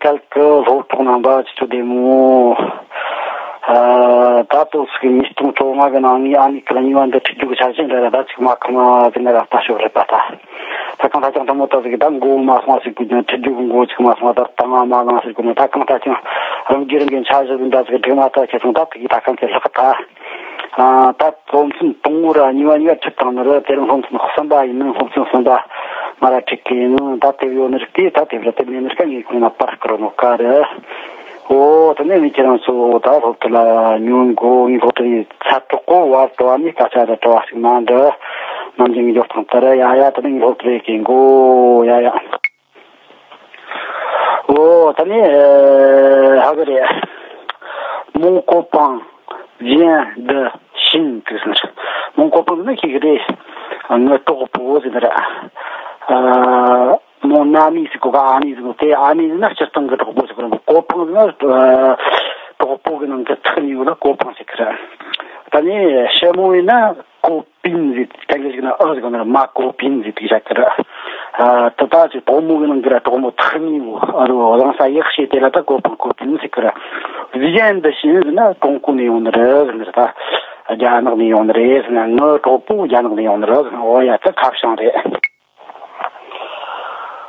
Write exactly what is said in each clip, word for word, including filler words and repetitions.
གལ་གི་སློབ་གྲོགས་རྣམ་པ་ཅི་ཚོ་བདེ་མོ། ཨ། ད་ལྟོ་ཚིག་ཉིས་སྟོང་བཅོ་ལྔ་གི་ནང་ངའི་ཨ་ནི་ཀི་ལ་གཉིས་པ་འདི་ཁྲིད་རྒྱུ་གི་ཆ་རྐྱེན་འདྲ་ར་ད་ཅིག་མ་ཁོ་ན་དེ་འདྲ་ར་ལྟ་ཞོག་རེད་པ་ད། ད་གང་ད་ཀྱང་དེ་མོ་ད་ཟིག་ད་མགོ་མ་སོང་ཟིག་གི་ཁྲིད་རྒྱུ་གི་མགོ་ཅིག་མ་སོང་ད་ད་ང་མ་ལང་ཟིག་གི་ནི་ད་གང་ད་ཀྱང་རང་གི་རང་གི་འཆར་གཞི་འདྲ་ཟིག་སྒྲིག་མ་ད་ཁྱེད་ཚོ་ད་དེ་གི་ད་གང་ཚེ་ལྷག་ད། ཨ། ད་སློབ་ཚན་དང་པོ་ར་གཉིས་པ་གཉིས་པ་ཁྲིད་བཏང་ནི་རེད། དེ་རིང་སློབ་ཚན་གསུམ་པ་ཡིན་ནི། སློབ་ཚན་གསུམ་པ་ང་ར་ཁྲིད་གི་ཡིན། ད་དེབ་ཡོད་ནི་རིགས་དེ་ད་དེབ་ར་དེ་མེད་ནི་རིགས་ངས་ཁོང་ལ་པར་བསྐུར་ནོ་ག་རེད། འོ་དེ་ནས་ངས་ཁྱེད་རང་ཚོ་ད་སློབ་གྲྭ་ལ་ཉོན་གོ་ངའི་སློབ་གྲྭ་ཡི་ཚ་དྲག་གོ་བར་དུ་བ་ནས་སྐད་ཆ་ར་དྲི་བ་ཞིག་མ་འདྲི། ནམ་རྒྱུན་གྱི་འཇོག་སྟངས་ལྟར་ཡ་ཡ། དེ་ནས་ངའི་སློབ་གྲྭ་ཡི་གི་མགོ་ཡ་ཡ། འོ་ད་ནི་ཧ་གི་རེད། Mon copain vient de Chine དེ་ཟེར། Mon copain ཟེར་ན་ཤེས་གི་རེད། ངའི་གྲོགས་པོ་ཟེར་ནི་རེད། Mon ami ཟེར་གོ་ག་ཨ་མི་ཟེར་གོ་དེ་ཨ་མི་ཟེར་ན་སྤྱིར་བཏང་གི་གྲོགས་པོ་ཟེར་གོ་རེད། Copain ཟེར་ན་གྲོགས་པོ་གི་ནང་གི་ཚིག་གཉིས་པོ་ལ་copain ཟེར་གི་རེད། ད་ནི་Chinois ཡིན་ན་copain ཟེར། དེ་འདྲ་ཞིག་ན་ཨ་ཟེར་གོ་ནི་རེད། Ma copine ཟེར་དེ་བཞག་གི་རེད། ཨ། ད་ལྟ་ཅིག་གྲོགས་མོ་གི་ནང་གི་ར་གྲོགས་མོ་ཐག་ཉེ་བོ་ཨ་རོ་བཟང་ས་ཡག་ཤོས་དེ་ལ་ད་copain copine ཟེར་གི་རེད། Vient de Chine ཟེར་ན་ཀྲུང་གོ་ནས་ཡོང་ནི་རེད་ཟེར་ནི་རེད། ད་རྒྱ་ནག་ནས་ཡོང་ནི་རེད་ཟེར་ན། ངའི་གྲོགས་པོ་རྒྱ་ནག་ནས་ཡོང་ནི་རེད་ཟེར་ན། འོ་ཡ། ད་ཁ་བྱང་རེད།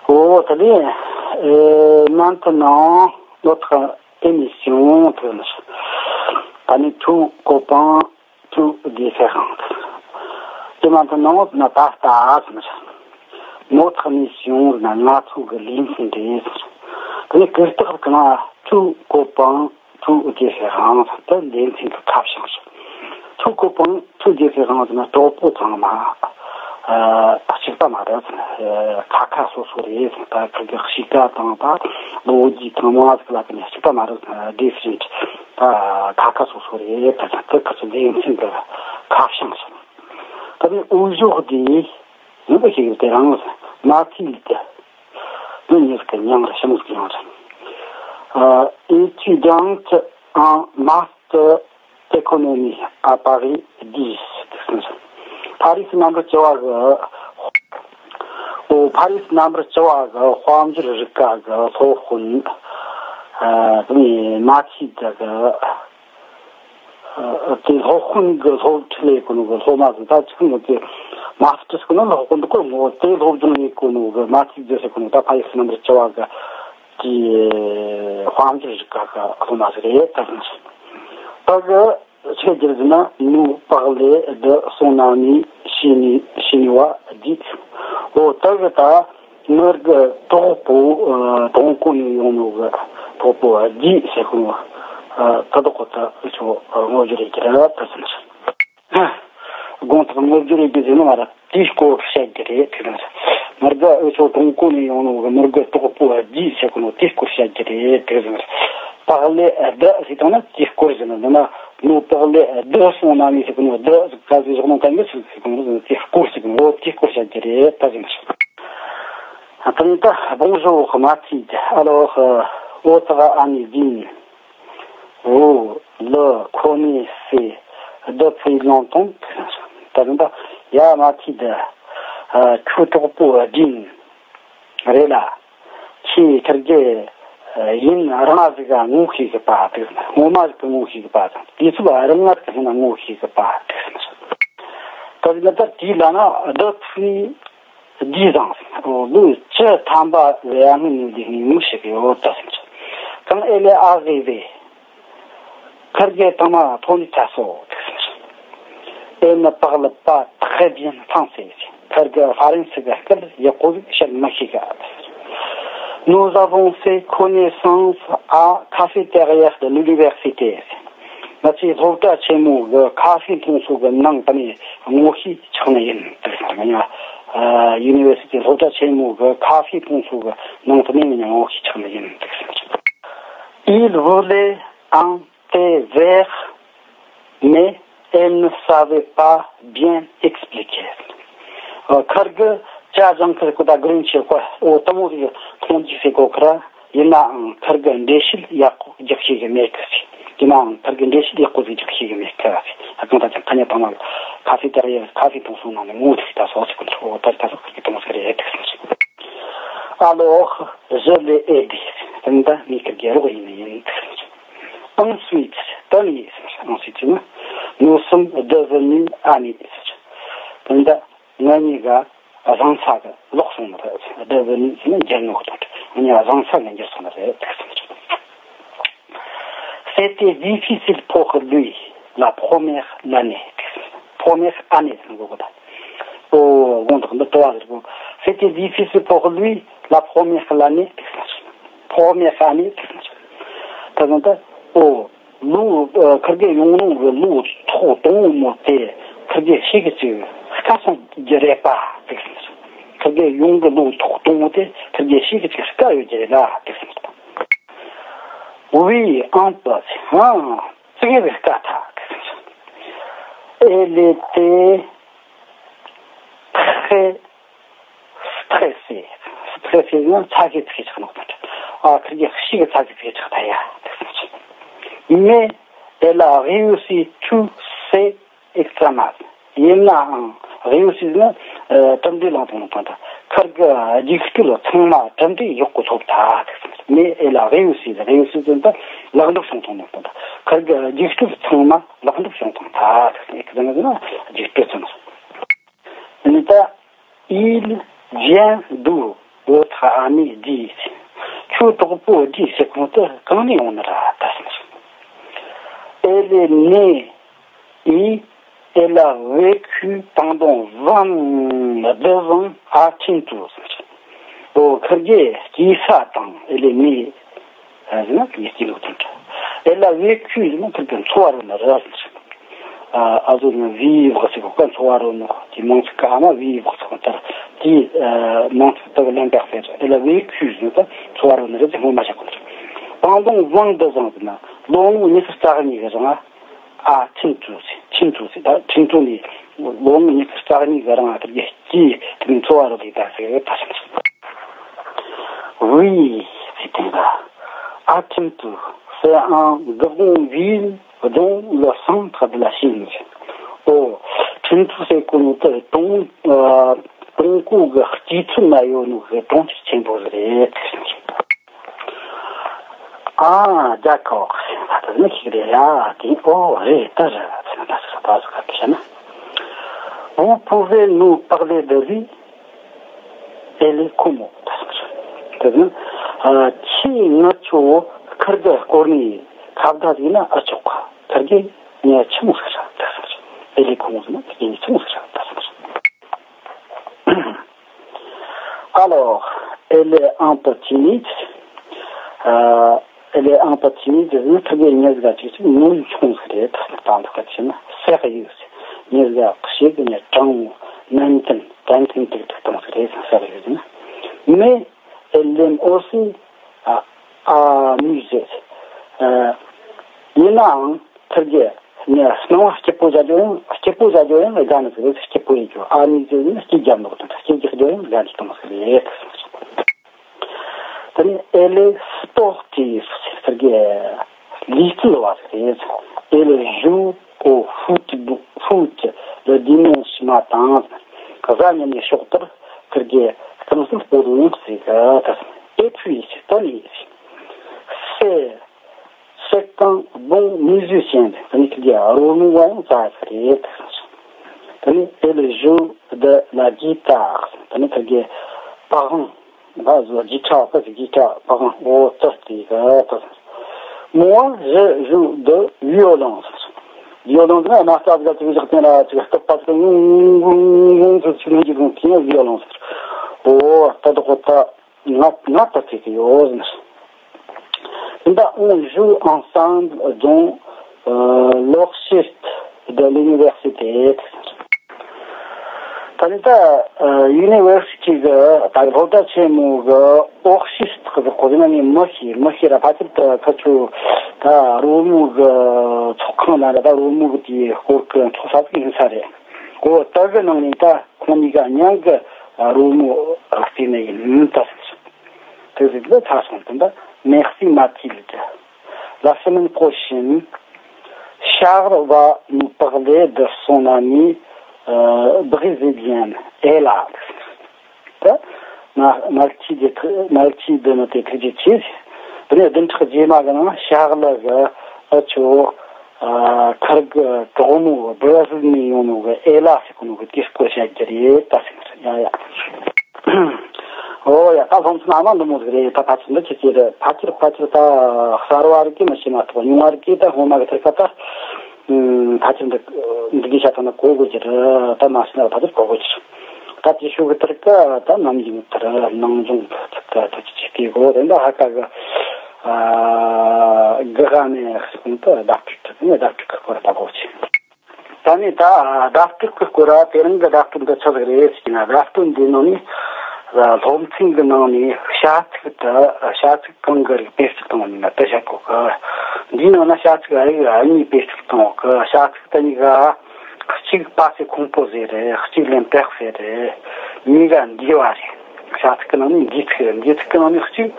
འོ་ད་ནི་ཨེ། Maintenant notre émission དེ་ནི་ད་ནི་tout copain tout différent དེ་མ་ཐུབ་ན་ད་ལྟ་ཟེར་ན། Notre émission ཟེར་ན་ང་ཚོ་གི་ལེ་ཚན་རེད་ཟེར། དེ་ནས་གུ་དག་གི་ནང་tout copain tout différent དེ་ལེ་ཚན་གི་ཁ་བྱང་ཞིག Tout copain tout différent ཟེར་ན་གྲོགས་པོ་ཚང་མ་ཨ། གཅིག་པ་མ་རེད་ཟེར། ཨ། ཁ་ཁ་སོ་སོ་རེད་ཟེར། ད་ཁ་གི་གཤིས་ཀ་དང་ད་ལོ་རྒྱུས་དང་མང་ཟིག་ལ་ཀི་ནས་གཅིག་པ་མ་རེད་ཟེར། Different ད་ཁ་ཁ་སོ་སོ་རེད། ད་ད་ཁ་ཚོ་ལེ་ཚན་གི་ཁ་བྱང་ཞིག་ད་ནི་འུ་ཞོག་དེ་ཡིན་པ་ཞིག་དེ་རང་Mathilde ནི་ཉིས་ཀྱི་མྱིང་རེད། ཞི་མོ་ཟིག་གི་མྱིང་རེད། Étudiante en master d'économie à Paris dix དེ་ཟེར། ཕ་རི་སི་རྣམ་པ་བཅུ་བ་གི་འོ། ཕ་རི་སི་རྣམ་པ་བཅུ་བ་གི་དཔལ་འབྱོར་རིག་པ་གི་སློབ་དཔོན་ཨ། དེ་ནས་Mathilde གི་ཨ། དེ་སློབ་དཔོན་གྱི་སློབ་ཁྲིད་ལས་གོ་ནོ་གི་སློབ་མ་ཟིག་ད་ཅིག་ནོ་དེ་མ་སྟར་གོ་ནོ་སློབ་དཔོན་འདི་གོ་ནོ་དེ་སློབ་སྦྱོང་ལས་གོ་ནོ་གི་Mathilde ཟེར་གོ་ནོ་ད་ཕ་རི་སི་རྣམ་པ་བཅུ་བ་གི་དེ་དཔལ་འབྱོར་རིག་པ་གི་སློབ་མ་ཟིག་རེད། ད་ཟིན་ད་གི་ཆེད་རྒྱུ་ཟིན་ན། Nous parler de son ami chinois chinois dit འོ་ད་གི་ད། ངའི་གི་གྲོགས་པོ་ཨ། ཀྲུང་གོ་ནས་ཡོང་ནོ་གི་གྲོགས་པོ་ཨ། ཇི་ཟེར་གོ་ནོ་ཨ། ད་དོ་ཁོ་ད་ཨུ་ཆོ་ཨ། ངོ་རྒྱུ་རེད་ཀྱི་ར་ད་ཟེར་ན། དགོངས་དག་ངོ་རྒྱུ་རེད་ཀྱི་ཟེར་ནོ་མ་ར་དེའི་སྐོར་བཤད་རྒྱུ་རེད་དེ་ཟེར་ན། ངའི་གི་ཨུ་ཆོ་ཀྲུང་གོ་ནས་ཡོང་ནོ་གི་ངའི་གི་གྲོགས་པོ་ཨ། ཇི་ཟེར་གོ་ནོ་དེའི་སྐོར་བཤད་རྒྱུ་རེད་དེ་ཟེར་ན། Parler de ཟེར་དང་ན་དེའི་སྐོར་ཟེར་ན། འདི་ན་nous parler de son ami ཟེར་གོ་ནོ་de ག་ཟེར་བཞག་ནོ་ག་ནི་ཟེར་གོ་ནོ་དེའི་སྐོར་ཟེར་གོ་ནོ་དེའི་སྐོར་བཤད་རྒྱུ་རེད་ད་ཟེར་ན། Attends, bonjour Mathilde. Alors, euh, votre ami Vin, vous le connaissez depuis longtemps? ད་ཡ་མ་ཐི་ད། ཨ། ཁྱོའི་གྲོགས་པོ་ཇིན་རེད་ལ། ཁྱེད་ཁིར་གེ་ཡུན་རིང་ཟིག་ག་ངོ་ཤེས་གི་པ་དེ། སྔོན་མ་ཟིག་གི་ངོ་ཤེས་གི་པ་དང་དུས་ཚོད་རིང་ང་ཟིག་ག་ངོ་ཤེས་གི་པ་དེ། ད་ཡིན་ན་ད་དེའི་ལ་ན་ད་ཕུ་ནི། དེའི་བཟང་ལོ་བཅུ་ཐམ་པ་ལ་ཡ་ངའི་ནུས་ལྡན་ངའི་ངོ་ཤེས་ཀྱི་ཡོད་ད་ཟེར། Quand elle est arrivée, ཁིར་གེ་དང་མ་ཐོན་ནི་ཚ་སོ་དེ་ཟེར། Elle ne parle pas très bien français. ཁིར་གེ་ཧྥ་རན་སི་གི་སྐད་ཡག་པོ་ཟིག་བཤད་མི་ཤེས་གི། Nous avons fait connaissance à cafétéria de l'université. ང་ཚོས་སློབ་གྲྭ་ཆེན་མོ་གི་ཁ་ཧྥེ་འཐུང་ས་གི་ནང་དུ་ནས་ངོ་ཤེས་ཆགས་ནི་ཡིན་དེ་ཟེར། ང་ཡ་ཡུ་ནི་ཝེར་སི་ཊི་སློབ་གྲྭ་ཆེན་མོ་གི་ཁ་ཧྥེ་འཐུང་ས་གི་ནང་དུ་ནས་ང་ཡ་ངོ་ཤེས་ཆགས་ནི་ཡིན་དེ་ཟེར། Il voulait un thé vert, mais elle ne savait pas bien expliquer. ཨ། ཁིར་གེ་ཇ་ཇང་ཁིར་གོ་ད་གི་རིན་ཆེ་གོ་འོ་དེ་མོ་ཟིག་འཐུང་རྒྱུ་ཟེར་གོ་ཁི་ར། ཡིན་ནའང་ཁིར་གེ་འགྲེལ་བཤད་ཡག་པོ་རྒྱག་ཤེས་གི་མེད་གི་ཟེར། ཡིན་ནའང་ཁིར་གེ་འགྲེལ་བཤད་ཡག་པོ་ཟིག་རྒྱག་ཤེས་གི་མེད་གི་ཟེར། ཨ། གང་ལྟར་ཀྱང་ཐ་སྙད་དང་མ་ཁ་ཧྥེ་ཏེ་རི་ཡ་ཁ་ཧྥེ་འཐུང་ས་ནང་ནས་ངོ་ཐུག་ད་སོ་ཟེར་གི་འདུག་འོ་ད་ད་སོ་ཁིར་གེ་དེ་མོ་ཟིག་རེད་དེ་ཟེར། Alors, je l'ai aidé. དེ་ནི་ད་ངས་ཁིར་གི་རོགས་ཡིན་ཡིན། Ensuite, དེ་ནས། Ensuite ཟེར་ན། Nous sommes devenus amis ཟེར། དེ་ནི་ད་ང་གཉིས་ཀ་བཟང་ས་གི་ལོག་སོང་ནི་རེད། Devenus ཟེར་ན་འགྱུར་ནོ་གི་དོན་རེད། ང་གཉིས་བཟང་ས་གི་འགྱུར་སོང་ནི་རེད། C'était difficile pour lui la première l'année. Première année ཟེར་ན་གོ་གི་ད། ཨོ། དགོངས་དག་འདི་དུ་བ་ཟེར་གོ། C'était difficile pour lui la première l'année. Première année. ད་ནི་ད། ཨོ། ལོ། ཨ། ཁིར་གེ་ཡོང་ནོ་གི་ལོ་ཐོག་དང་པོ་མོ་དེ་ཁིར་གེ་ཤེས་གི་ཅིག་དཀའ་སོང་རྒྱུ་རེད་པ་ཟེར། ཁིར་གེ་ཡོང་གི་ལོ་ཐོག་དང་པོ་དེ་ཁིར་གེ་ཤེས་གི་ཅིག་དཀའ་ཡོད་རྒྱུ་རེད་ལ་ཟེར། Oui, un peu. ཨང་། ཙི་གེ་བའི་དཀའ་ཐག་ཟེར། Elle était très stressée. Stressée ཟེར་ན་ཚ་གི་ཚིག་ཆགས་ནོ་ད། ཨ། ཁིར་གེ་ཤི་གི་ཚ་གི་ཚིག་ཆགས་ད་ཡ། Mais elle a réussi tous ses examens. ཡིན་ནའང་། Réussi ཟེར་ན། ཨ། གྲུབ་འབྲས་བླངས་བཏང་ནོ་ད། ཁིར་གི་རྒྱུགས་སྤྲོད་ཚང་མ་གྲུབ་འབྲས་ཡག་པོ་ཐོབ་ད། Mais elle a réussi. Réussi ཟེར་ན་ལེགས་འགྲུབ་བྱུང་བཏང་ནོ་ད། ཁིར་གི་རྒྱུགས་སྤྲོད་ཚང་མ་ལེགས་འགྲུབ་བྱུང་བཏང་ད། Examen ཟེར་ན་རྒྱུགས་སྤྲོད་ཚང་མ། ད་ནི་ད། Il vient de votre ami dit. ཁྱོའི་གྲོགས་པོ་འདིའི་ཟེར་ཁོང་དུ་གང་ནས་ཡོང་ནི་ར་ད་ཟེར། Elle est née et elle a vécu pendant vingt-deux ans à Thimphu. ཨོ། ཁིར་གེ་སྐྱེས་ས་དང་། Elle est née ཟེར་ན་དེའི་སྐྱེས་ལུགས་དང་འདྲ། Elle a vécu ཟེར་ན་ཁིར་གི་འཚོ་བ་རོལ་ནི་རེད་ཟེར། ཨ། ཨ་ཟོ་ནི་བི་བག་ཟེར་གོ་ཀ་འཚོ་བ་རོལ་ནོ། དེ་མང་ཚིག་ག་ཨ་མ་བི་བག་ཟེར་གོ་ལྟར། དེ། ཨ། མང་ཚིག་དག་ལན་པ་ཟེར། Elle a vécu ཟེར་ན་ད་འཚོ་བ་རོལ་ནི་རེད་ཟེར། སྔོན་མ་བཤད་གོ་ནི་རེད། Pendant vingt-deux ans ཟེར་ན་ལོ་ངོ་ཉི་ཤུ་རྩ་གཉིས་གི་རིང་ཨ། ཨ། ཁྲིན་ཏུའུ་ཟེར། ཁྲིན་ཏུའུ་ཟེར། ད་ཁྲིན་ཏུའུ་ནས་ལོ་ངོ་ཉི་ཤུ་རྩ་གཉིས་གི་རིང་ཨ། དེ་གི་སྐྱེས་དེ་ནས་འཚོ་བ་རོལ་ལི་ད་ཟེར་ད་ཟེར། Oui, c'est un gars. À Thimphu, c'est un grand ville dans le centre de la Chine. ཨོ། ཁྲིན་ཏུའུ་ཟེར་གོ་ནོ་དེ་ཀྲུང་། ཨ། ཀྲུང་གོ་གི་སྤྱི་ཚོགས་ན་ཡོད་ནོ་གི་གྲོང་ཁྱེར་ཆེན་པོ་རེད། Ah, d'accord. ད་ནི་ཤེས་རེད་ཡ། དེ། ཨོ། རེད། ད་རེད། ད་ཟེར་ད་ཟེར་ག་བཤད་ན། Vous pouvez nous parler de lui? Elle est comment? དེ་ནི། ཨ། ཁྱེད་ང་ཚོ་ཁིར་གི་སྐོར་ནས་ཁ་བརྡ་ཡིན་ན་ཨེ་ཆོག་ག་ཁིར་གི་ངས་ཆི་མོ་ཟིག་རེད་ད་ཟེར། Elle est comment ཟེར་ན་ཁིར་གི་ངས་ཆི་མོ་ཟིག་རེད་ད་ཟེར། Alors, elle est un peu timide. ཨ། Elle est un peu timide ཟེར་ན་ཁིར་གི་ངས་ཟིག་ཅིག་ཅིག་ངུ་ཆུང་ཟིག་རེད་ད་ཟེར། ད་འདི་ག་ཅི་ན་sérieuse. ངས་ཟིག་ཞིག་ངས་དྲང་བོ་ནན་ཏན་ཏན་ཏན་ཏིག་ཏིག་གཏོང་ཟིག་རེད་ཟེར། Sérieuse ཟེར་ན། Mais elle aime aussi à, à amuser. ཨ། ཡིན་ནའང་ཁིར་གི་ནི་སྣང་བ་སྐྱིད་པོ་བྱ་རྒྱུ་ཡང་། སྐྱིད་པོ་བྱ་རྒྱུ་ཡང་དགའ་ནི་ཟིག་རེད། སྐྱིད་པོ་ཡིན་རྒྱུ། Amuser ཟེར་ན་སྐྱིད་རྒྱབ་ནོ་དང་། སྐྱིད་རྒྱག་རྒྱུ་ཡང་དགའ་ནི་གཏོང་ཟིག་རེད། དེ་ནས་elle est sportive. ཁིར་གི་ལུས་རྩལ་བ་ཟིག་རེད། Elle joue au football, foot le dimanche matin. གཟའ་ཉི་མའི་ཞོགས་པར་ཁིར་གི་རྐང་རྩེད་སྤོ་ལོ་ཡང་རྩེ་གི་ད་ཟེར། Et puis, དེ་ནས། C'est, c'est un bon musicien. དེ་ནས་ཁིར་གི་རོལ་མོ་བ་ཡང་རྩ་ཟིག་རེད། དེ་ནས་elle joue de la guitare. དེ་ནས་ཁིར་གི་པ་དབང་། ད་གཟོད་ཇི་ཁྲ་བ་ཟིག་ཇི་ཁྲ་པ་དབང་། ཨོ། ད་དེ་གི་ད། Moi, je joue de violon. Violon ཟེར་ན་སྣ་རྩ་ཟིག་ཅིག་བཞག་སྟེ་ན་ཅིག་སྐུད་པ་ཟིག་ངུང་ངུང་ངུང་ཟེར་ཅིག་ནས་ཅིག་ལོང་དེ་ཡང་violon ཟེར། ཨོ། ད་དོ་ཁོ་ད། ང་ང་ད་ཚིག་གི་ཡོད་ཟེར། ད་on joue ensemble dans, euh, l'orchestre de l'université. ད་ནི་ད་university གི་ད་སློབ་གྲྭ་ཆེན་མོ་གི་orchestre གི་གོ་ན་ནི་མི་ཤེས་མི་ཤེས་ར། ཕལ་ཆེར་ད་ཁ་ཆུ་ད་རོལ་མོ་གི་ཚོགས་ཁང་ན་ར། ད་རོལ་མོ་གི་དེའི་སྐོར་གི་ཚོགས་ས་ཟིག་ཡིན་ས་རེད། ཨོ། ད་གི་ནང་ནས་ད་ཁོང་གཉིས་ཀ་མཉམ་གི་རོལ་མོ་རྩེ་ནི་ཡིན་ད་ཟེར། དེ་ཟིག་ལ་ཚ་སོང་དུ་འདི། Merci Mathilde. La semaine prochaine, Charles va nous parler de son amie, euh, brésilienne, Ella. ད་ མ་མལ་ཆས་དེ་ཐུག་མལ་ཆས་དེ་ནི་དེ་ཐུགས་རྗེ་ཆེ། དེ་ནས་བདུན་ཕྲག་རྗེས་མ་གི་ནང་ཤ་ལ་གི་ཨ་ཆོ་ཨ་ཁར་གི་གྲོགས་མོ་བི་ར་ཟིལ་ནས་ཡོང་ནོ་གི་ཨེ་ལ་ཟེར་གོ་ནོ་གི་དེའི་སྐོར་བཤད་རྒྱུ་རེད་ད་ཟེར་ཡ་ཡ། ཨོ་ཡ། ད་སློབ་ཚན་ཨ་མ་འདི་མོ་ཟིག་རེད། ད་ཕལ་ཆེར་འདི་ཁྱེད་ཀྱི་རེད། ཕལ་ཆེར་ཕལ་ཆེར་ད་གསར་བ་རིགས་ཀྱིས་མི་ཤེས་མ་གཏོགས་ཉུང་བ་རིགས་ཀྱིས་ད་སྔོན་མ་གི་ཐད་ཀ་ད། ཨུམ། ཕལ་ཆེར་འདི་འདི་གའི་ཤ་ཐང་ན་གོ་དགོས་ཀྱི་རེད། ད་མ་ཤེས་ན་ཕལ་ཆེར་གོ་དགོས་ཀྱི་རེད། ད་དེ་ཤུགས་ཀྱི་ཐད་ཀ་ད་ནམ་ཡིན་ཐར་ནང་སྦྱོང་ཐུབ་ཀ་ཐུབ་ཀྱི་བྱེད་དགོས་རེད། ད་ཧ་ཀ་གི་ཨ་གི་ག་ནས་ཤིག་ད་བརྡ་སྤྲོད་ཐུབ་ནས་བརྡ་སྤྲོད་ཀྱི་སྐོར་ལྟ་དགོས་ཀྱི། ད་ནི་ད་བརྡ་སྤྲོད་ཀྱི་སྐོར་ར་དེ་རིང་གི་བརྡ་སྤྲོད་འདི་ཆི་ཟིག་རེད་ཟེར་ན། བརྡ་སྤྲོད་འདི་ནང་ནས་སློབ་ཚན་གྱི་ནང་ནས་བྱ་ཚིག་ད་བྱ་ཚིག་གང་གི་རིགས་བེད་སྤྱོད་གཏོང་བ་ཡིན་ན་དེ་བཤད་གོ་གི། འདིའི་ནང་ན་བྱ་ཚིག་རིགས་གཉིས་བེད་སྤྱོད་གཏོང་གི། བྱ་ཚིག་དེ་གཉིས་ཀ་གཅིག་passe composé རེད། གཅིག་l'imparfait རེད། གཉིས་ཀ་འདས་པ་རེད། བྱ་ཚིག་གི་ནང་ནས་འདས་ཚིག་རེད། འདས་ཚིག་གི་ནང་ནས་གཅིག་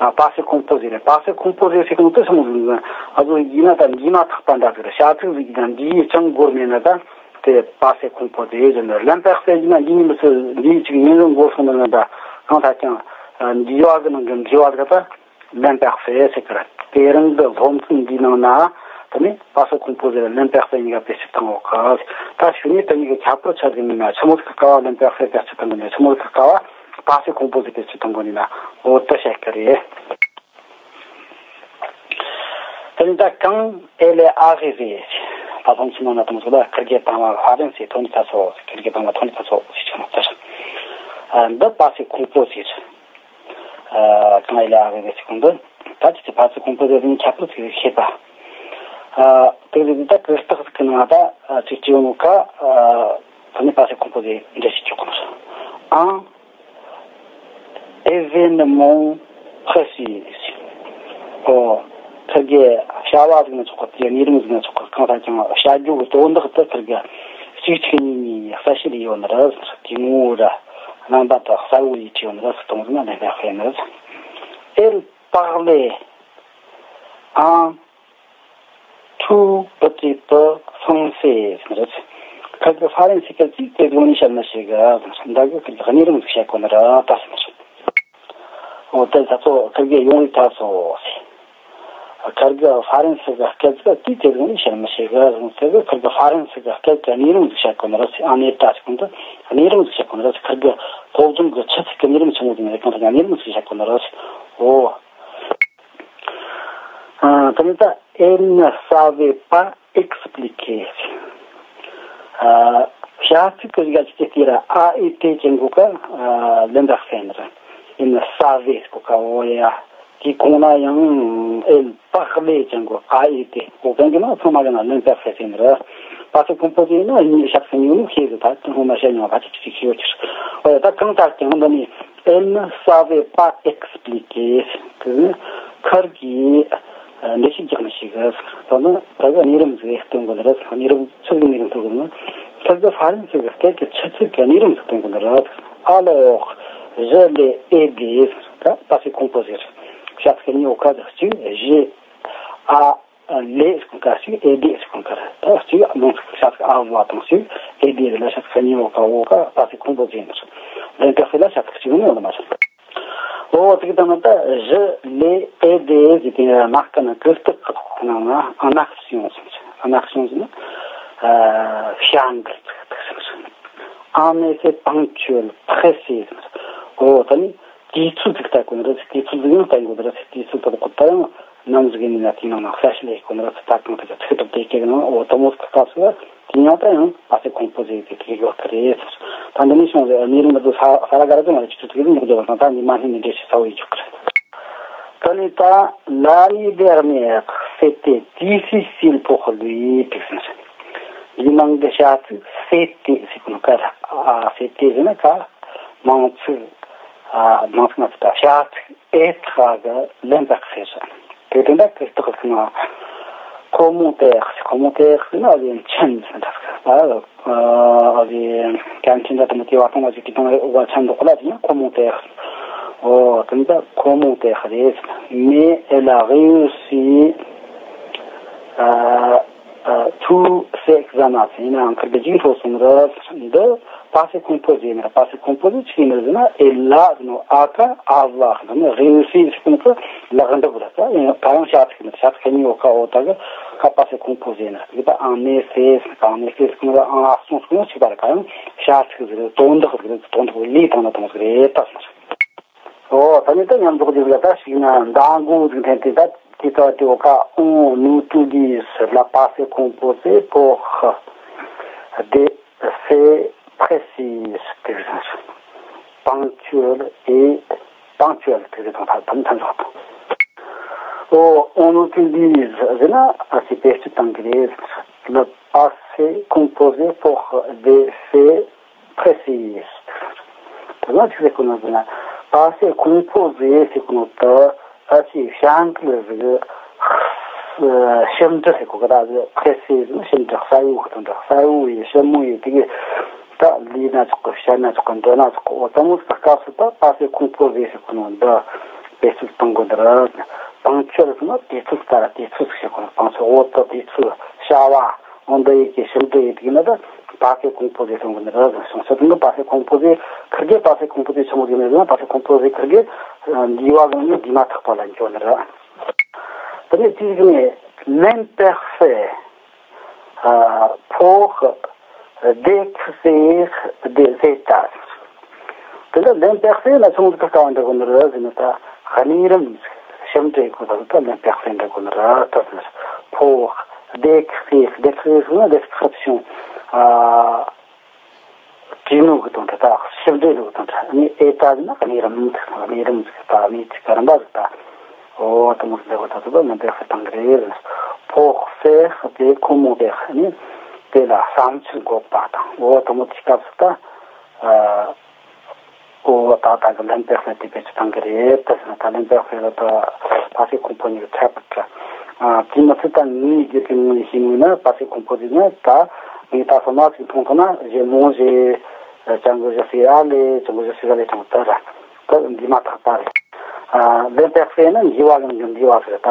ཨ་passe composé རེད། Passe composé ཟེར་གོ་ནོ་དེ་སོང་ཟིན་ཨ་ཟོ་ཡིན་ན་ད་འདས་མ་ཐག་པ་འདྲ་ཟིག་རེད། བྱ་ཚིག་ཟིག་ཡིན་ན་འདས་ཡས་ཅང་འགོར་མེད་ན་ད་དེ་passe composé ཟེར་ནི། l'imparfait ཡིན་ན་འདས་ནི་མི་ཚེ་འདས་ཅིག་ཡིན་རུང་འགོར་སོང་ན་ད་གང་ལྟར་ཀྱང་འདས་པ་གི་ནང་གི་འདས་པ་ཟིག་ད། L'imparfait ཟེར་གི་རེད། དེ་རིང་གི་སློབ་ཚན་འདིའི་ནང་ན་དེ་ནི་passe composé དང་l'imparfait གཉིས་ཀ་བེད་སྤྱོད་གཏོང་གི། ད་ཞུ་ནས་དེ་གཉིས་ཀྱི་ཁྱད་པར་ཆ་ཟིག་མིན་ན་ཆི་མོ་ཟིག་གི་སྐབས་l'imparfait བེད་སྤྱོད་གཏོང་གི་ནས་ཆི་མོ་ཟིག་གི་སྐབས་passe composé བེད་སྤྱོད་གཏོང་གི་ནི་ན་འོ་དེ་བཤད་གི་རེད། དེ་ནི་ད་quand elle est arrivée ད་སློབ་ཚན་ནང་ན་དེ་མོ་ཟིག་ལ་ཁིར་གེ་དང་བ་ཧྥ་རན་སི་ཐོ་ནི་ད་སོ་ཁིར་གེ་དང་བ་ཐོ་ནི་ད་སོ་ཟེར་ཆོག་ན་ད་འདི་passe composé ཟེར། ཨ། གང་ལ་ཨ་བའི་ཚིག་ཁོང་དུ། ད་ཅི་ཅི་ཕ་ཚིག་ཁོང་པོ་དེ་ནི་ཁྱད་པར་ཚིག་ཤེས་པ། ཨ། དེ་ལས་ད་གི་རྟགས་ཀྱི་ནང་ད་ཅིག་ཅི་ཡོང་ནོ་ཀ་ཨ། ད་ནི་ཕ་ཚིག་ཁོང་པོ་དེ་འདྲ་ཞིག་ཆོག་གོ་ནོ། ཨང་། événement précis ཨོ། ཁིར་གེ་བྱ་བ་ཟིག་ན་ཆོག་གི། དེ་གནས་རིམ་ཟིག་ན་ཆོག་གི། གང་ལྟར་ཀྱང་བྱ་རྒྱུ་གི་དོན་དག་དེ་ཁིར་གེ་གཅིག་གཅིག་གཉིས་གཉིས་གསལ་བཤད་ཡོད་ནི་རེད། དེ་ངོ་བོ་ར་རྣམ་པ་དང་གསལ་བོ་ཡིད་ཆེས་ཡོད་ནི་རེད། གཏོང་ཟིན་ན་ལས་ཀ་ཧེ་ནི་རེད། Elle parlait un tout petit peu français ཟེར་ནི་རེད། ཁ་གི་ཧྥ་རན་སི་སྐད་ཅིག་དེ་དགོང་ནས་བཤད་མི་ཤེས་གི། ཟེར་ནི་རེད། ད་གི་ཁ་གི་གནས་རིམ་ཟིག་བཤད་གོ་ནི་རེད་ད་ཟེར་ནི་རེད། འོ་དེ་ད་ཚོ་ཁ་གི་ཡོང་རིགས་ད་ཚོ་ཟེར། ཁར་གི་ཧྥ་རན་སི་གི་སྐད་ཟིག་དེའི་དེ་རིང་ནས་བཤད་མི་ཤེས་གི་ཟེར་ནས་ཟེར་གི། ཁར་གི་ཧྥ་རན་སི་གི་སྐད་ཀྱི་གནས་རིམ་ཟིག་བཤད་གོ་ནི་རེད་ཟེར། ཨ་ནེ་ཏ་ཟེར་གོ་ནི་འདི་གནས་རིམ་ཟིག་བཤད་གོ་ནི་རེད་ཟེར། ཁར་གི་སློབ་སྦྱོང་གི་ཆུ་ཚད་ཀྱི་གནས་རིམ་ཆི་མོ་ཟིག་ཡིན་ན་གང་དུ་གནས་རིམ་ཟིག་བཤད་གོ་ནི་རེད་ཟེར། འོ། ཨ། ད་ནི་ད་elle ne savait pas expliquer ཟེར། ཨ། བྱ་ཚིག་གི་རིགས་ཀ་ཅིག་གི་དེ་ར་ཨ་ཨེ་ཏེ་ཅན་གོ་ཀ་ཨ། ལན་དག་ཟེར་ནི་རེད། elle ne savait གོ་ཀ་འོ་ཡ། དེའི་གོང་ན་ཡང་elle parlait ཅན་གོ་ཨ་ཨེ་ཏེ། འོ་གང་གི་ན་ཚང་མ་གི་ན་ལན་དག་ཟེར་ཟེར་ནི་རེད། passe composé ཡིན་ན་གཉིས་ཤག་ཟིན་ཡོད་ནོ་ཤེས་གི། ད་དེ་སྔོན་མ་བཤད་མྱོང་བ་ཅིག་ཅིག་ཤེས་ཡོད་ཀྱི། འོ་ཡ། ད་གང་ལྟར་ཀྱང་འདི་ནི་elle ne savait pas expliquer ཟེར་གི། ཁར་གི་འགྲེལ་བཤད་རྒྱག་མི་ཤེས་གི། ད་ནི་ད་གི་གནས་རིམ་ཟིག་སྟོན་དགོས་ནི་རེད། གནས་རིམ་ཆི་ཟིག་གནས་རིམ་སྟོན་དགོས་ནི། ཁར་གི་ཧྥ་རན་སི་གི་སྐད་ཀྱི་ཆུ་ཚད་ཀྱི་གནས་རིམ་ཟིག་སྟོན་དགོས་ནི་རེད། Alors je l'ai aidée ད་passe composé རེད། བྱ་ཚིག་གཉིས་འོ་ཁ་ཅིག་གཅིག je ཨ་ལེ་ཟེར་གོ་ཀ་ཞིག་ཨེ་ལེ་ཟེར་གོ་ཀ་རེད། ད་གཅིག་མང་ཚིག་བྱ་ཚིག་ཨ་བ་དང་ཞིག་ཨེ་ལེ་རེད་ལ་བྱ་ཚིག་གཉིས་འོ་ཀ་འོ་ཀ་passe composé ཡིན་ནི་རེད། ལན་དག་ཟེར་ལ་བྱ་ཚིག་གཅིག་ནི་ཡོང་ནི་མ་རེད། འོ་དེ་གི་ད་ནི་ད་je l'ai aidée ཟེར་དེ་ནི་མ་ཀ་ན་གི་རྟགས་ཀྱི་ནང་ན་en action ཟེར་ནི་རེད། En action ཟེར་ན་བྱ་འགུལ་ཚིག་དེ་ཟེར་ནི་རེད། En effet ponctuel, précis ཟེར་ནི་རེད། འོ་ད་ནི། དུས་ཚོད་ཅིག་ལྟ་དགོས་ནི་རེད། དུས་ཚོད་ཅིག་ཡང་ལྟ་དགོས་ནི་རེད། དུས་ཚོད་ལྟ་དགོས་ད་ཡང་ནམ་ཟིག་ཡིན་ན་དེའི་ནང་ན་གསལ་བཤད་ལས་དགོས་ནི་རེད། ད་གང་ལྟར་ཚིག་གྲུབ་དེ་སྐད་ནང་འོ་དེ་མོ་ཟིག་སྐབས་སུ་དེ་ཡང་ད་ཡང་passe composé དེ་དེ་ཡོད་གི་རེད། ད་འདི་ནས་བྱུང་བའི་གནས་རིམ་འདི་ཚོ་ས་ས་ར་ག་ར་ཅང་མ་རེད། ཆུ་ཚོད་ཅིག་ཉོག་བརྗོད་པ་དང་ད་ཉི་མ་སྣེ་ནས་འགྲེལ་བཤད་ཚ་བོ་ཡིན་ཆོག་གི་རེད། ད་ནི་ད་l'année dernière c'était difficile pour lui དེ་ཟེར་ནི་རེད། འདིའི་ནང་གི་བྱ་ཚིག་c'était ཟེར་གོ་ནོ་ཀ་ར་ཨ་c'était ཟེར་ན་ཀ་མང་ཚིག་ཨ། མང་ཚིག་མ་ཚིག་པ་བྱ་ཚིག་être གི་ལན་དག་ཟེར་ཟིན། དེ་དོན་དག་གི་རྟགས་ཟིན་ན། commentaire commentaire ཟེར་ན་ཨ་ལེ་མཆན་ཟེར་ན་ད་ཨ་ལེ་གན་ཆེན་ད་དུ་མི་དེ་བ་ཐོང་བ་ཞིག་གི་དོན་དག་མཆན་འདོགས་ལ་དེ་ཡང་commentaire ཨོ་དོན་དག་commentaire རེད། mais elle a réussi ཨ། ཨ། to ཟེར་ཟ་མ་ཟེར་ཡིན་ནའང་ཁིར་གི་རྒྱུགས་འཕྲོ་སོང་ར། འདི་passé composé ཡིན་ར། passé composé ཆི་ཡིན་ཟེར་ན་ཨེ་ལ་ཟེར་ནོ། ཨ་ཀ་ཨ་ལ་ཟེར་ནོ། རེ་སི་ཟེར་གོ་ནོ་ལག་འགྲུབ་ར། ད་ཡང་ད་ཡང་བྱ་ཚིག་ནི་བྱ་ཚིག་གཉིས་ཡོད་ཀ། འོ་ད་གི་ཀ་passé composé ཡིན་ར། དེ་ད་en effet ཟེར་གི། en effet ཟེར་གོ་ནོ་ལ་ཨང་ཨ་སོང་སོང་ཆིག་པ་ར། ཀ་ཡང་བྱ་ཚིག་ཟེར་གི། དོན་དག་ཟེར་གི། དོན་དག་ལས་དང་ན་དང་ཟེར་གི་རེད་ད་ཟེར། ཨོ་ད་ནི་ད་མཉམ་འཇོག་རྒྱུ་ཟིག་ད་ཞིག་ན་མདང་དགོང་ཟིག་འཐེན་ཏེ་ད་དེ་ད་དེ་འོ་ཀ on utilise le passé composé pour des faits précis དེ་ཟེར། ponctuel et ponctuel དེ་ཟེར་དང་ད་དམ་ཐམ་ཟག་དང་། ཨོ on utilise ཟེར་ན་ཨ་སི་བེད་སྤྱོད་བཏང་གི་རེད། le passé composé pour des faits précis དེ་ན་ཆི་ཟེར་གོ་ནོ་ཟེར་ན། passé composé ཟེར་གོ་ནོ་ད་ཨ་ཅེ་བྱ་འགུལ་ཟེར་གི། ཞིབ་འབྲི་ཟེར་གོ་གི། ད་précis ཟེར་ན་ཞིབ་འབྲི། གསལ་བོ་གི་དོན་དག་གསལ་བོ་ཡིན། ཞིབ་མོ་ཡིན། དེ་གི་ད་ལས་ན་ཆོག་གི། བྱ་ན་ཆོག་གི། འབྲི་ན་ཆོག་གི། འོ་དེ་མོ་ཟིག་གི་སྐབས་སུ་ད་passé composé ཟེར་གོ་ནོ་འདི་བེད་སྤྱོད་གཏོང་དགོས་འདི་ར། ponctuel ཟེར་ན་དུས་ཚོད་ལྟར་དུས་ཚོད་ཟེར་གོ་ནོ། ponctuel འོ་ད་དུས་ཚོད་བྱ་བ། འོ་འདི་ཡི་གེ་ཞིབ་འབྲི་ཡི་དེ་ན་ད་passé composé གཏོང་གི་ནི་རེད་གསུངས་སོ། དེ་ནི་passé composé ཁིར་གི་passé composé ཆི་མོ་ཟིག་ནི་རེད། passé composé ཁིར་གི་འདས་པ་གི་ནི་འདས་མ་ཐག་པ་ལ་འཇོག་ནི་རེད། དེ་ནས་དེའི་གཞུག་ནས་l'imparfait pour décrire des états། དེ་ལ་l'imparfait ན་ཆུང་ཟིག་གི་ཀ་བ་འདྲ་གོ་ནི་རེད་ཟེར་ན་ད་གནས་རིམ། ཞིབ་འབྲི་གོ་ད་ད་l'imparfait འདྲ་གོ་ནི་རེད་ད་ཟེར། pour décrire, décrire ཟེར་ན་description ཨ་བྲིས་ནོ་གི་དོན་དག་ད། ཞིབ་འབྲི་ནོ་གི་དོན་དག་ནི་ཨེ་ད་ཟེར་ན་གནས་རིམ། གནས་རིམ་ཟིག་ད་གནས་ཚིག་གི་རིམ་པ་ཟིག་ད། འོ་དེ་མོ་ཟིག་འདྲ་གོ་ད་ད་l'imparfait བཏང་གི་རེད། pour faire des commentaires ནི་དེ་ལ་བསམ་ཚུལ་འགོད་པ་དང་། འོ་དེ་མོ་དེ་སྐབས་སུ་ད་ཨ། ཨོ་ད་ད་གི་l'imparfait དེ་བེད་སྤྱོད་གཏང་གི་རེད། ད་ཟེར་ན་ད་l'imparfait ལ་ད་passé composé གཉིས་ཀྱི་ཁྱད་པར་འདྲ། ཨ་དེ་མི་ཚད་ད་ངའི་དགེ་རྒན་ངོས་ནས་ཤེས་ནོ་ན་passé composé ནི་ད་ངས་ད་སོ་མ་ཞིག་མཐོང་ཐུབ་ན། je mange, je tiens, je suis allé, tiens, je suis allé དང་ད་ར་ད་འདས་མ་ཐག་པ་རེད། ཨ་l'imparfait ནི་འདས་པ་གི་འདས་པ་ཟེར། ད་